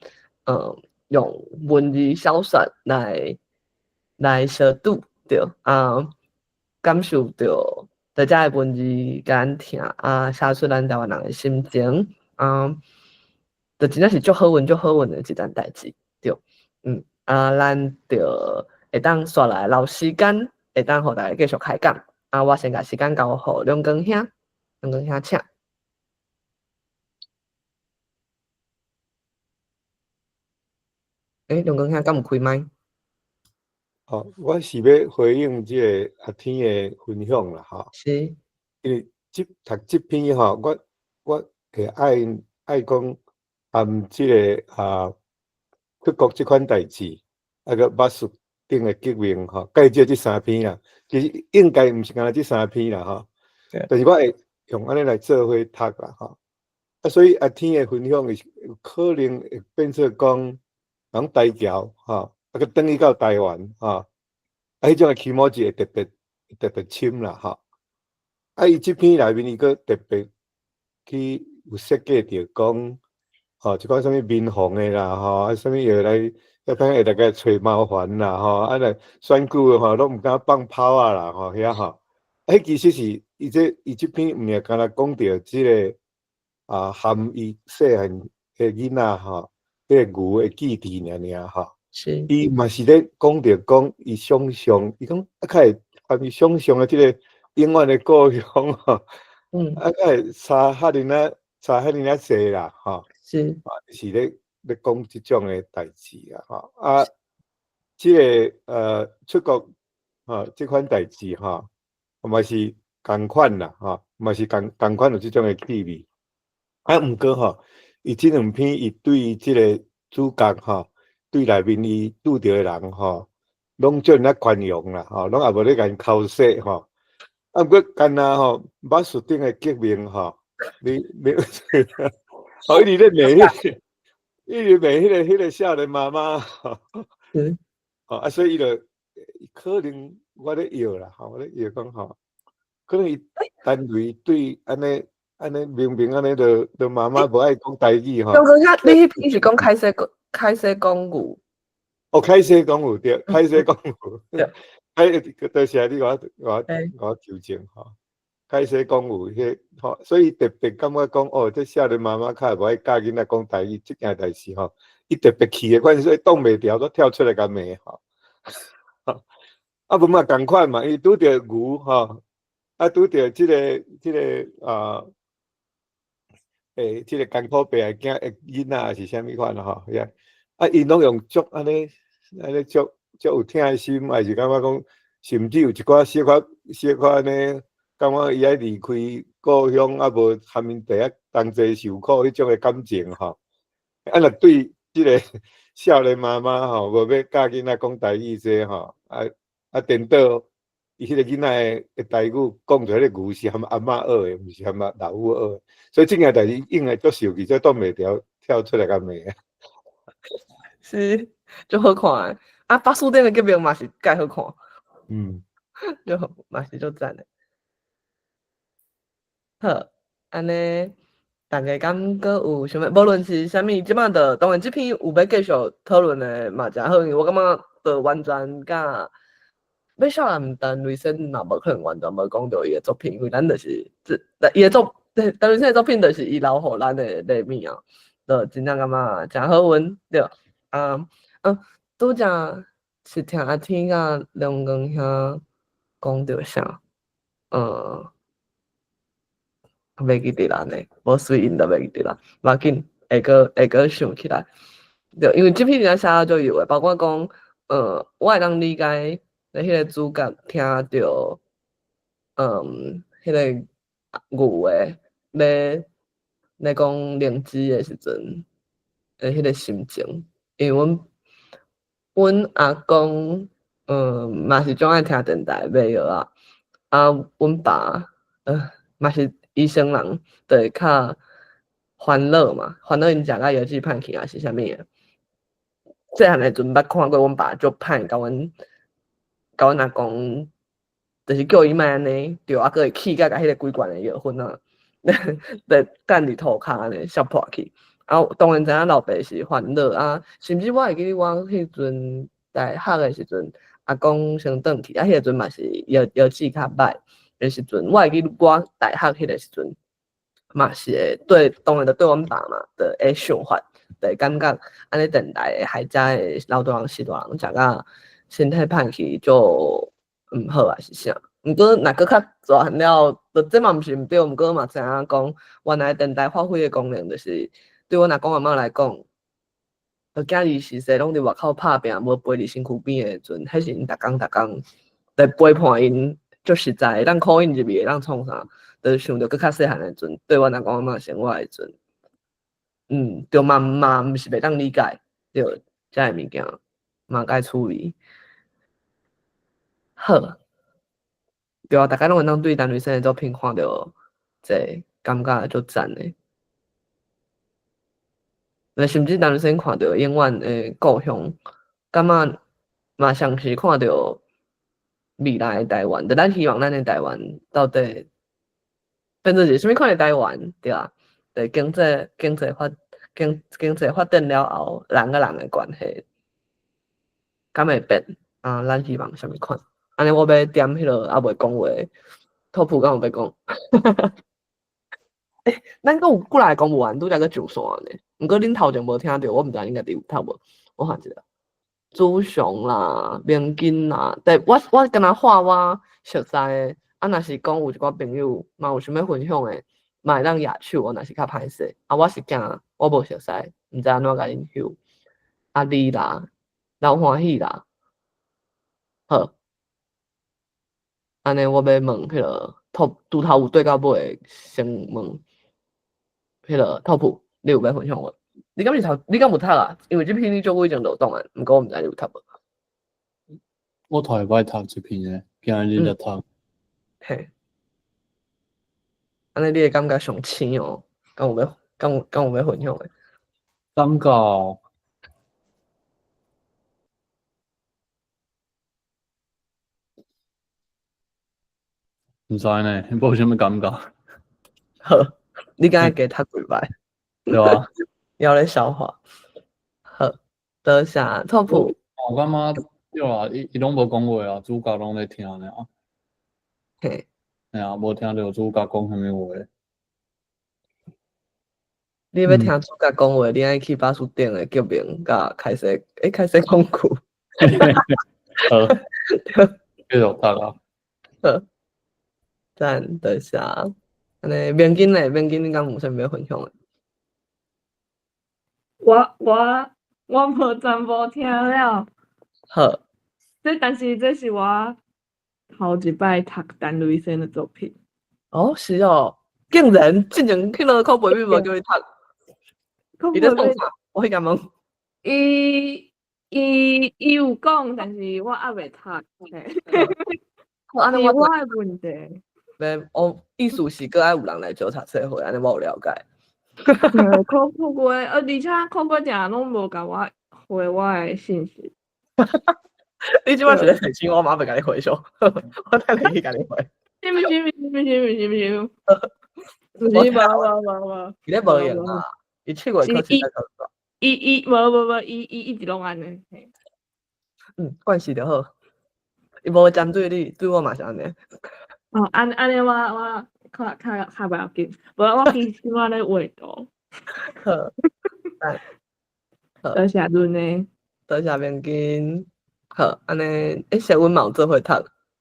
用文字小说来相拄著，啊，感受著。伫遮的文字共咱听啊，写出咱台湾人的心情啊，就真正是足好运、足好运的一件代志，对，啊，咱就会当煞来留时间，会当予大家继续开讲。啊，我先共时间交予梁光兄，梁光兄请。欸，梁光兄敢有开麦？哦，我是欲回应这个阿天的分享啦，吼。因为这读这篇吼，我会爱讲含这个啊出国这款代志，啊阁巴士顶的革命吼，介绍这三篇啦。其实应该毋是干焦这三篇啦，吼。但是我会用按呢来做伙读啦，吼。啊，所以阿天的分享是可能会变做讲，人台侨吼。啊，阁转去到台湾，吼，啊，彼种的起码是会特别特别深啦，吼。啊，伊这篇内面伊阁特别去有设计著讲，吼，一寡啥物民防的啦，吼，啊，啥物会来，遐摆会来共揣麻烦啦，吼，啊来选举的吼，拢毋敢放炮仔啦，吼，遐吼，啊，彼其实是伊这篇毋是干焦讲著这个啊，含伊细汉的囡仔吼，彼个牛的记忆尔尔吼。伊嘛是咧讲著讲，伊想象，伊讲啊，较会含伊想象的这个永远的故乡吼，啊，较会差遐尔仔，差遐尔仔济啦，吼。啊，是咧咧講這種的代誌啊，吼啊，這个出國吼，這款代誌吼，嘛是仝款啦，吼，嘛是仝款有這種的氣味。啊，毋過吼，伊這兩篇伊對這个主角吼，對內面伊拄著的人吼，攏盡咧寬容啦，吼，攏也無咧共𪜶剾洗吼。啊，毋過干焦吼，馬術頂的革命吼，你，哦，伊佇咧罵彼個，伊佇罵彼個少年媽媽，吼，啊，所以伊就可能我咧臆啦，吼，我咧臆講吼，可能伊單位對按呢按呢明明按呢，就媽媽無愛講台語吼。剛剛遐，你彼篇是講開始講牛？哦，開始講牛對，開始講牛。對。哎，多謝你共我糾正吼。開始講有彼吼，所以特別感覺講哦，這少年媽媽較會無愛教囡仔講台語，這件代誌吼，伊特別氣的款，所以擋袂牢，閣跳出來共罵吼。啊，無嘛仝款嘛，伊拄著牛吼，啊拄著這個啊，這個艱苦爸的囝的囡仔，還是啥物款吼，遐啊，𪜶攏用足按呢按呢足足有疼的心，還是感覺講，甚至有一寡小可小可按呢，感覺伊愛離開故鄉，啊無含𪜶爸仔同齊受苦彼種的感情吼。啊，若對這个少年媽媽吼，無欲教囡仔講台語這吼，啊啊顛倒，伊彼個囡仔的台語講出來个牛是含阿嬤學的，毋是含老母學的，所以這件代誌應該足受氣，才擋袂牢跳出來共罵。是，足好看的。啊，巴士頂的革命嘛是蓋好看。就嘛是足讚的。好，按呢，大家敢閣有啥物？無論是啥物，這擺就當然這篇有欲繼續討論的嘛，誠好，因為我感覺就完全佮欲少年陳瑞生嘛，無可能完全無講著伊的作品，因為咱就是這，伊的作，陳瑞生的作品就是伊留予咱的禮物啊，就真正感覺誠好運，對。啊，拄才是聽阿天佮梁光兄講著啥？袂記得啦呢，無隨應就袂記得啦，無要緊，會閣想起來。對，因為這篇真正寫得足有的，包括講，我會當理解，彼个主角聽著，彼个牛的咧講靈芝的時陣的彼个心情，因為阮阿公，嘛是足愛聽電台買藥仔，啊，阮爸，嘛是醫生人，就會較煩惱嘛，煩惱𪜶食甲藥劑歹去抑是啥物的。細漢的時陣捌看過阮爸足歹，共阮阿公，就是叫伊莫按呢，對，啊，閣會氣甲共彼個規罐的藥粉仔，咧擲佇塗跤按呢摔破去。啊，當然知影老爸是煩惱啊，甚至我會記得我彼陣大學的時陣，阿公先轉去，啊，彼个陣嘛是藥劑較歹的時陣，我會記我大學彼个時陣，嘛是會對，當然就對阮爸嘛，就會想法，就會感覺按呢電台的害遮的老大人、序大人食甲身體歹去，就毋好還是啥。毋過若閣較大漢了，就這嘛毋是毋對，毋過嘛知影講，原來電台發揮的功能，就是對阮阿公阿嬤來講，就囝兒時勢攏佇外口拍拚，無陪佇身軀邊的時陣，彼是𪜶逐工逐工來陪伴𪜶，足實在，會當 call 𪜶入去，會當創啥，就是想著閣較細漢的時陣，對阮阿公阿嬤生活的時陣，對嘛嘛毋是袂當理解，對，這个物件嘛該處理。好，對啊，大家攏會當對陳瑞生的作品看著這個感覺足讚的。那甚至陳瑞生看著永遠的故鄉，感覺嘛像是看著未來的台灣，就咱希望咱的台灣到底變做是啥物款的台灣，對啊？對經濟發展了後，人佮人的關係敢會變？啊，咱希望啥物款？按呢我欲點彼个猶未講話，托普敢有欲講？欸，咱閣有幾若个公務員拄才閣上線呢，毋過恁頭前無聽著，我毋知恁家己有聽無？我看一下，朱雄啦、明金啦，對，我敢若畫我熟似的，啊，若是講有一寡朋友嘛有想欲分享的，嘛會當舉手，若是較歹勢，啊，我是驚我無熟似。毋知按怎共恁翕。啊你啦，老歡喜啦，好。按呢，我欲問彼个 top 拄頭有對到尾的，先問彼个 top，你有欲分享無？你敢是頭？你敢有讀啊？因為這篇你足久以前就有檔案，毋過我毋知你有讀無。我頭一擺讀這篇的，今日才讀。嘿，按呢你會感覺上深哦？敢有欲？敢有欲分享的？感覺。毋知呢，無啥物感覺。好，你敢會加讀幾擺？對啊，猶咧消化。好，多謝 top。我感覺對啊，伊攏無講話啊，主角攏咧聽爾。嘿。嘿啊，無聽著主角講啥物話。你欲聽主角講話，你愛去巴士頂的革命佮開始，開始講句。好，繼續讀啊。好。讚，多謝。按呢，明金咧，明金你敢有啥物欲分享的？我無全部聽了。好。這但是這是我頭一擺讀陳雷生的作品。哦，是哦，竟然進前彼个口碑你無叫伊讀。伊咧創啥？我去共問。伊有講，但是我猶未讀。按呢是我的問題。袂，我意思是閣愛有人來招讀冊會，按呢我有了解。考考過，而且考過定攏無共我回我的信息。你這擺是咧提醒我，馬上共你回數，我等下去共你回。是毋是？毋是？毋是？毋是？毋是？毋是，無無無無。伊咧無閒啊，伊7月開始才考試。伊無無無，伊一直攏按呢。嗯，慣勢就好。伊無針對你，對我嘛是按呢。哦，按呢，我較袂要緊，無我其實我咧畫圖。好，好。多謝潤呢。多謝明金。好，按呢，小阮嘛有做伙讀，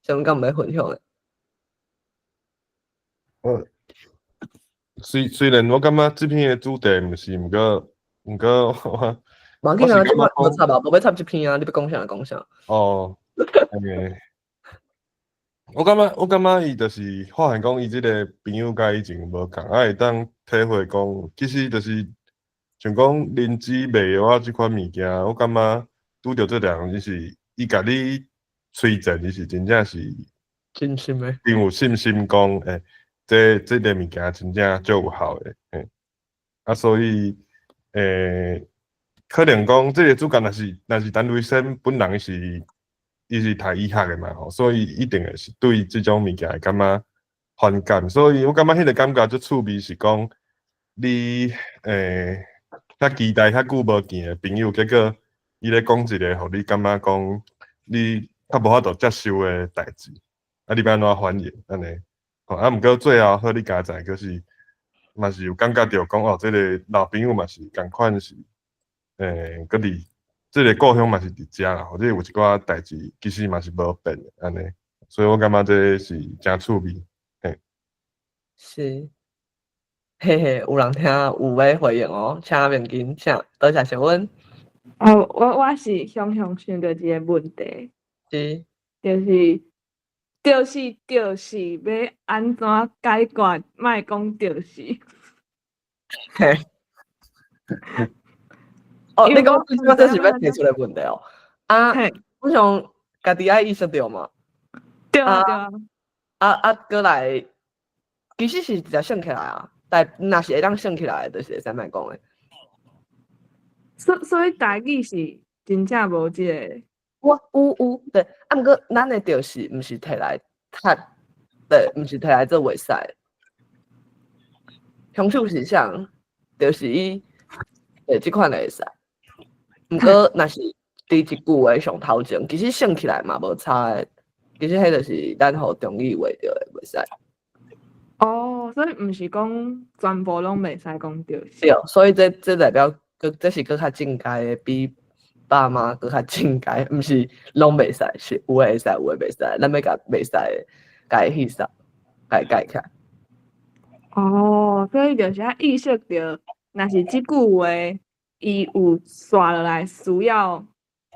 小阮敢有欲分享的？我雖然我感覺這篇的主題毋是，毋過我無要緊啊，這擺無插啊，無欲插這篇啊，你欲講啥就講啥。哦，我感覺伊就是發現講，伊這个朋友佮以前無仝，啊會當體會講，其實就是像講認知賣藥仔這款物件，我感覺拄著這個人，就是伊共你推薦，伊是真正是真心的，真有信心講，這个物件真正足有效的，嘿。啊，所以，可能講這个主角若是陳雷生本人是。伊是讀醫學的嘛吼，所以一定會是對這種物件會感覺反感，所以我感覺彼個感覺足趣味是講，你遐期待遐久無見的朋友，結果伊咧講一個，予你感覺講你較無法度接受的代誌，啊，你欲按怎反應按呢？吼，啊，毋過最後好你佳哉，閣是嘛是有感覺著講哦，這个老朋友嘛是仝款是，閣佇。這个故鄉嘛是佇遮啦，或者有一寡代誌其實嘛是無變的按呢，所以我感覺這是誠趣味，嘿。是，嘿嘿，有人聽有欲回應哦，請明金，請，多謝小阮。哦，我是雄雄想著一个問題，是，就是欲按怎解決，莫講就是。嘿。哦，你講這這是欲提出來問題哦。啊，我想家己愛意識著嘛。對啊對啊。啊，閣來，其實是直接省起來啊，但若是會當省起來，就是會使莫講的。所以台語是真正無這个。我有，對，啊，毋過咱的就是毋是提來讀，對，毋是提來做袂使。兇手是啥？就是伊，對，這款會使。毋過，若是佇一句話上頭前，其實省起來嘛無差的。其實彼就是咱予中語話著的，袂使。哦，所以毋是講全部攏袂使講著是。對，所以這代表閣這是閣較進階的，比爸媽閣較進階，毋是攏袂使，是有的會使，有的袂使。咱欲共袂使的，共伊彼啥，共伊改起來。哦，所以就是愛意識著，若是這句話。伊有煞落來需要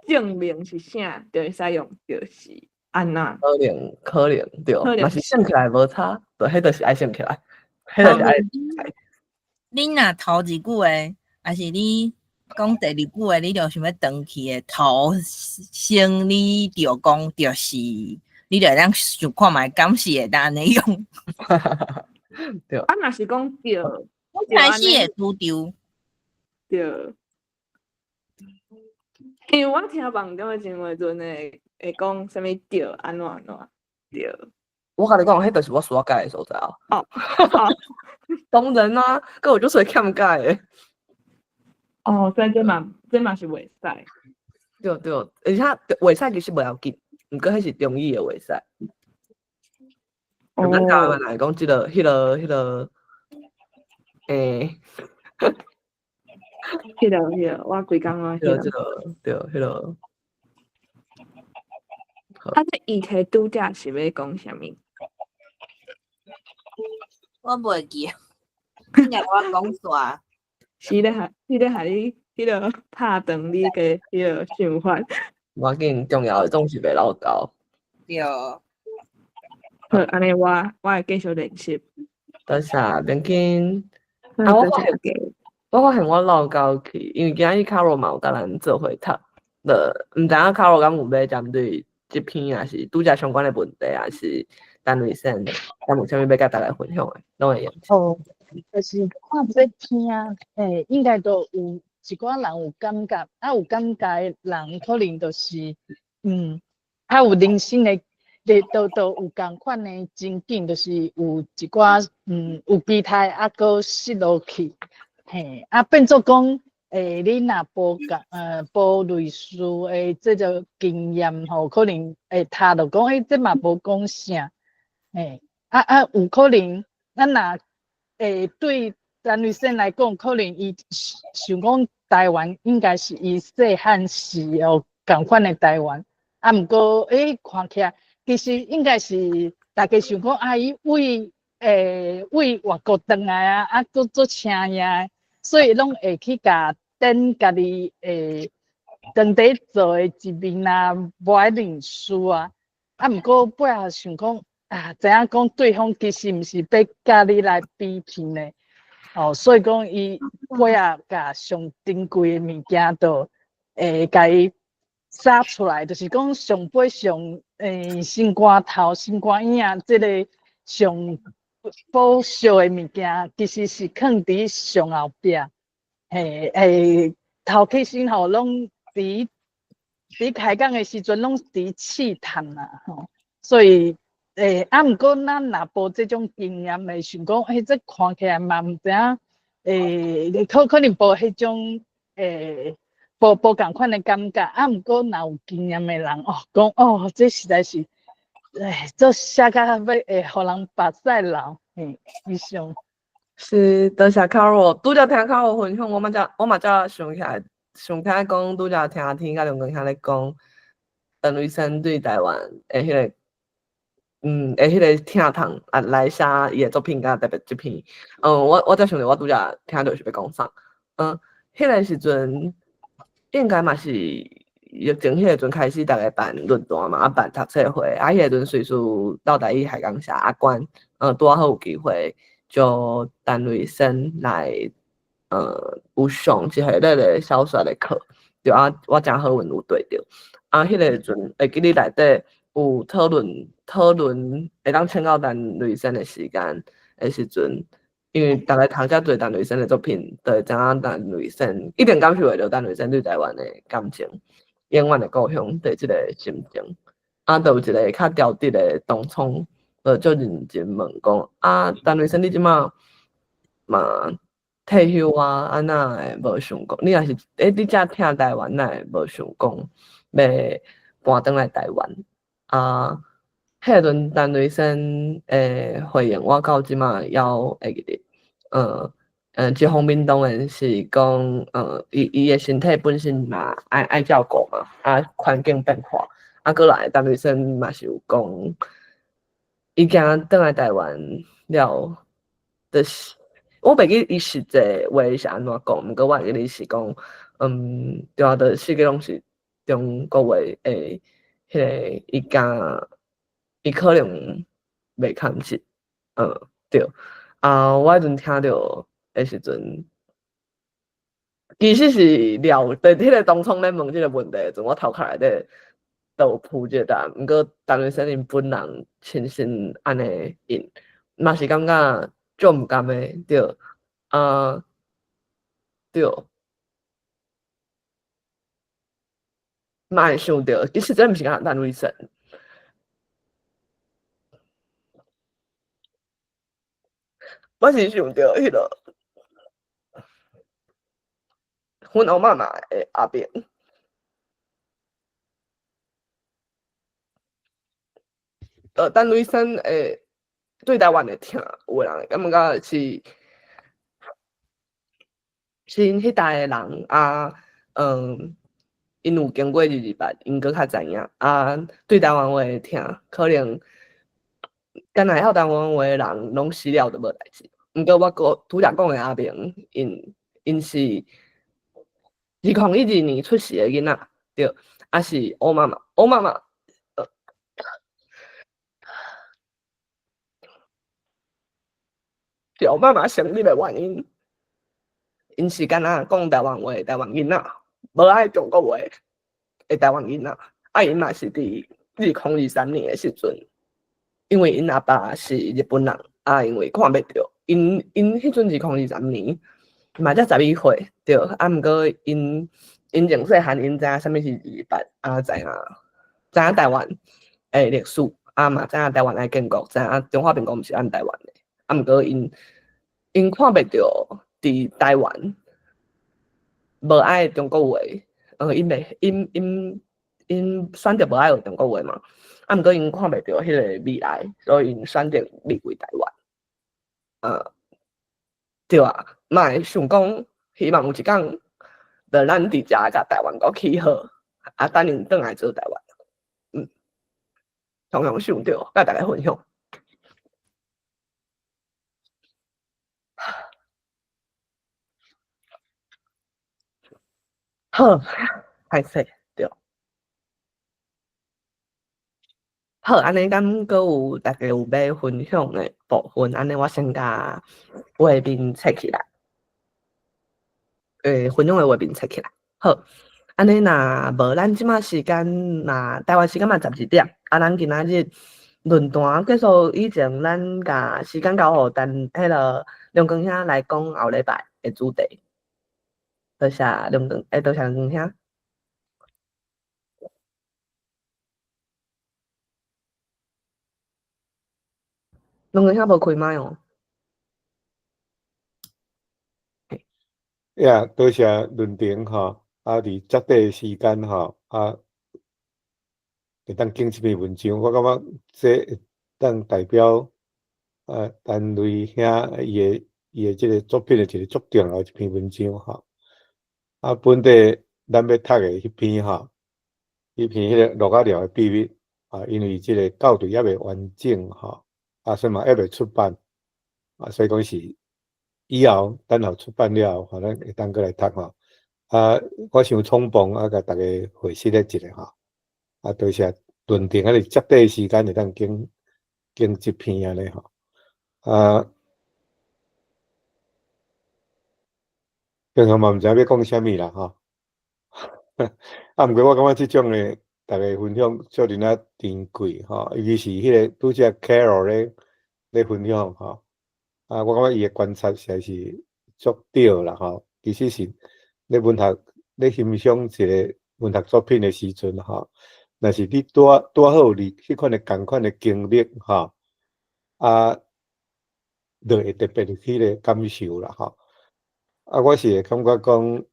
證明是啥，就會使用就是按怎。可能可能對，可能若是省起來無差，對，彼就是愛省起來，彼就是愛。你若頭一句話，抑是你講第二句話，你就想欲轉去的頭先，你就講就是，你就會當想看覓，敢是會當按呢用。對。啊，若是講對，開始會拄著。對。因為我聽網中的真話陣會會講啥物對，按怎按怎對。我共你講，彼就是我需要改的所在啊。哦，當然啦，閣有足濟欠改的。哦，所以這嘛是袂使。對對，而且袂使其實袂要緊，毋過彼是中語的袂使。哦。咱台灣來講，這個、彼個、彼個，欸。彼個彼個，我規工攏彼個這個對，彼個。啊，這議題拄才是欲講啥物？我袂記，你若我講煞。是咧，害，是咧，害你彼個拍斷你的彼個想法。無要緊，重要的總是袂落到。對。好，按呢我會繼續練習。多謝，免緊。啊，我發現我落到去，因為今仔日卡羅嘛有佮咱做伙讀，就毋知影卡羅敢有欲針對這篇，抑是拄才相關的問題，抑是陳瑞生，敢有啥物欲佮大家分享的，攏會用。哦，就是看這篇，應該都有一寡人有感覺，啊有感覺的人可能就是，較有人生的，都有仝款的情景，就是有一寡，有期待，啊，閣失落去。嘿，啊，變做講，你若無共，無類似的這個經驗吼，可能會讀著講，欸，這嘛無講啥，嘿，啊啊，有可能，咱若，對陳瑞生來講，可能伊想講台灣應該是伊細漢時哦仝款的台灣，啊，毋過，欸，看起來其實應該是大家想講，啊，伊為外國轉來啊，啊，閣做請的。所以攏會去共等家己當地做的一面啊，無愛認輸啊。啊，毋過背後想講啊，知影講對方其實毋是欲共你來比拼的，哦，所以講伊尾仔共上珍貴的物件都會共伊撒出來，就是講上尾上心肝頭、心肝影仔這个上寶惜的物件，其實是囥佇上後壁，嘿，頭起身吼，攏佇開講的時陣，攏佇試探啦，吼，所以，啊，毋過咱若無這種經驗，會想講，欸，這看起來嘛毋知影，可能無彼種，無仝款的感覺，啊，毋過若有經驗的人，哦，講，哦，這實在是。哎，做寫甲欲會予人目屎流，嘿，以上。是，多謝卡羅，拄才聽卡羅分享，我嘛才想起來，想起來講，拄才聽天佮梁光兄咧講，陳瑞生對台灣的彼个，的彼个疼痛啊，來寫伊的作品，佮特別這篇，我才想著我拄才聽著是欲講啥，彼个時陣應該嘛是。疫情彼個陣開始，逐家辦論壇嘛，啊辦讀冊會，啊彼个陣隨事到台語海港社阿關，拄仔好有機會，招陳瑞生來，有上一系列的小說的課，對啊，我誠好運有對著，啊，彼個陣會記得內底有討論會當請到陳瑞生的時間的時陣，因為逐家讀遮濟陳瑞生的作品，就會知影陳瑞生一定感受會著陳瑞生對台灣的感情。永遠的故鄉的這個心情，啊，就有一個較調直的同窗，就足認真問講，啊，陳瑞生你這馬嘛退休啊，啊哪會無想講？你若是欸，你遮疼台灣，哪會無想講欲搬轉來台灣？啊，彼個陣陳瑞生的回應，我到這馬猶會記得，一方面當然是講，伊的身體本身嘛愛照顧嘛，啊，環境變化，啊，閣來陳瑞生嘛是有講，伊驚轉來台灣了，就是我袂記伊實際話是按怎講，毋過我會記得是講，對啊，就世界攏是中國話的，彼个伊敢伊可能袂堪實，對。啊，我彼陣聽著的時陣，其實是了，佇彼个當初咧問這个問題的時陣，我頭殼內底都有浮這個答案，毋過陳雷生𪜶本人親身按呢應，嘛是感覺足毋甘的，對，啊，對。嘛會想著，其實這毋是干焦陳雷生。我是想著彼个，阮翁媽媽的阿伯。陳雷生的對台灣的疼，有的人會感覺是是𪜶彼代的人啊，𪜶有經過二二八，𪜶閣較知影啊，對台灣話的疼，可能敢若會曉台灣話的人，攏死了就無代誌。毋過我閣拄才講的阿明，𪜶是2012年出世的囡仔，對，啊是烏媽媽，烏媽媽，是烏媽媽成立的原因，𪜶是敢若講台灣話的台灣囡仔，無愛中國話的台灣囡仔，啊，𪜶嘛是佇2023年的時陣，因為𪜶阿爸是日本人，啊，因為看袂著，𪜶彼陣2023年嘛才12歲，對，啊，毋過𪜶從細漢𪜶知影啥物是二二八，啊，知影台灣的歷史，啊嘛知影台灣愛建國，知影中華民國毋是咱台灣的，啊，毋過𪜶看袂著佇台灣無愛中國話，𪜶選擇無愛學中國話嘛，啊，毋過𪜶看袂著彼个未來，所以𪜶選擇離開台灣。對啊，嘛會想講，希望有一工，就咱佇遮共台灣閣起好，啊，等𪜶轉來做台灣。常常想著，佮大家分享。好，歹勢，對。好，按呢敢閣有大家有欲分享的部分，按呢我先共畫面切起來。分享的畫面切起來。好，按呢若無咱這馬時間，若台灣時間嘛12點，啊，咱今仔日論壇結束以前，咱共時間交予陳彼个梁光兄來講後禮拜的主題。多謝梁光，多謝梁光兄。梁光兄無開麥哦。呀，多謝論壇吼，啊，佇遮短時間吼，啊，會當講這篇文章，我感覺這會當代表啊，陳雷兄伊的這个作品的一個足重要的一篇文章吼。啊，本底咱欲讀的彼篇吼，彼篇彼个鹿仔寮的秘密啊，因為這个校對猶未完整吼，啊，所以嘛猶未出版，啊，所以講是以後等候出版了後，咱會當閣來讀吼。啊，我傷衝動啊，共大家回釋咧一下吼。啊，多謝論壇啊，佇遮短時間會當講講這篇按呢吼。啊，平常嘛毋知影欲講啥物啦吼。啊，毋過我感覺這種的逐家分享足恁仔珍貴吼，尤其是彼个拄才 Carol 咧分享吼。啊，我感覺伊的觀察實在是足對啦吼。其實是咧文學咧欣賞一个文學作品的時陣吼，若是你拄好有你彼款的仝款的經歷吼，啊，就會特別有彼个感受啦吼。啊，我是會感覺講，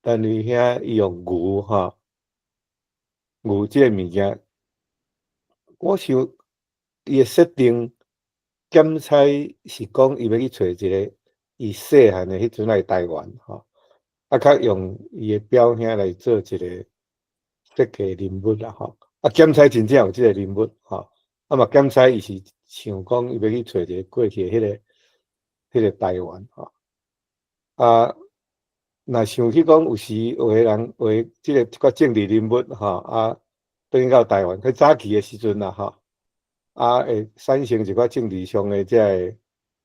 陳雷兄伊用牛吼，牛這个物件，我想伊的設定，檢采是講伊欲去揣一个伊細漢的彼陣來台灣吼，啊，較用伊的表兄來做一个設計人物啦吼，啊，檢采真正有這个人物吼，啊嘛檢采伊是想講伊欲去揣一个過去的彼个。彼个台灣吼。啊，若想起講有時有的人有的這个一寡政治人物吼，啊，轉去到台灣，彼早期的時陣啦吼，啊，會產生一寡政治上的這个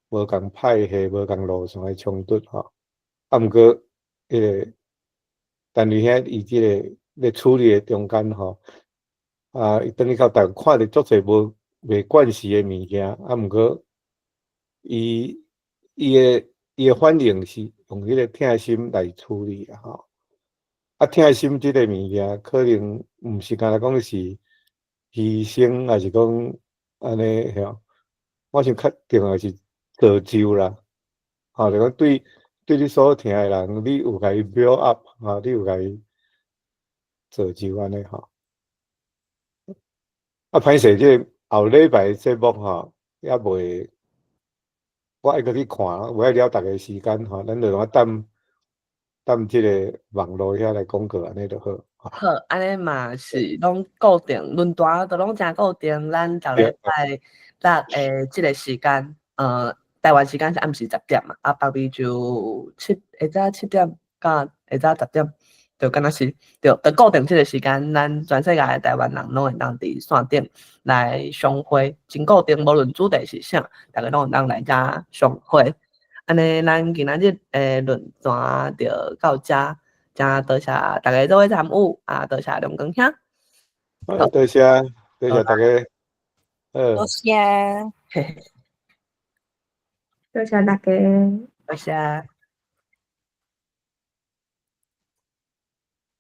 無仝派系、無仝路線的衝突吼。啊，毋過彼个陳雷兄伊這个咧處理的中間吼，啊，伊轉去到台灣看著足濟無袂慣勢的物件，啊，毋過伊的反應是用彼个疼心來處理啊吼。啊，疼心這个物件可能毋是干焦講是犧牲，抑是講按呢吼。我想較重要是造就啦，吼，就講對你所疼的人，你有共伊 build up，吼，你有共伊造就按呢吼。啊，歹勢，這个後禮拜的節目吼，猶未，我愛閣去看，無愛了逐家時間吼，咱就等等這个網路遐來廣告按呢就好。好，按呢嘛是攏固定，論壇都攏誠固定，咱逐禮拜六的這个時間，台灣時間是暗時10點嘛，啊，北美洲下早7點到下早10點，就敢若是，對，就固定這个時間，咱全世界的台灣人攏會當佇線頂來相會，真固定，無論主題是啥，逐家攏會當來遮相會。按呢，咱今仔日的論壇就到遮，真多謝逐家做伙參與，啊，多謝龍光兄。好，多謝，多謝大家。多謝。多謝大家。多謝。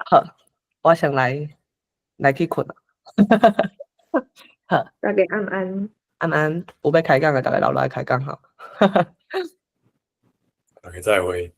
好，我先來去睏。好，大家晚安。晚安，有欲開講的，逐家留來開講吼。大家再會。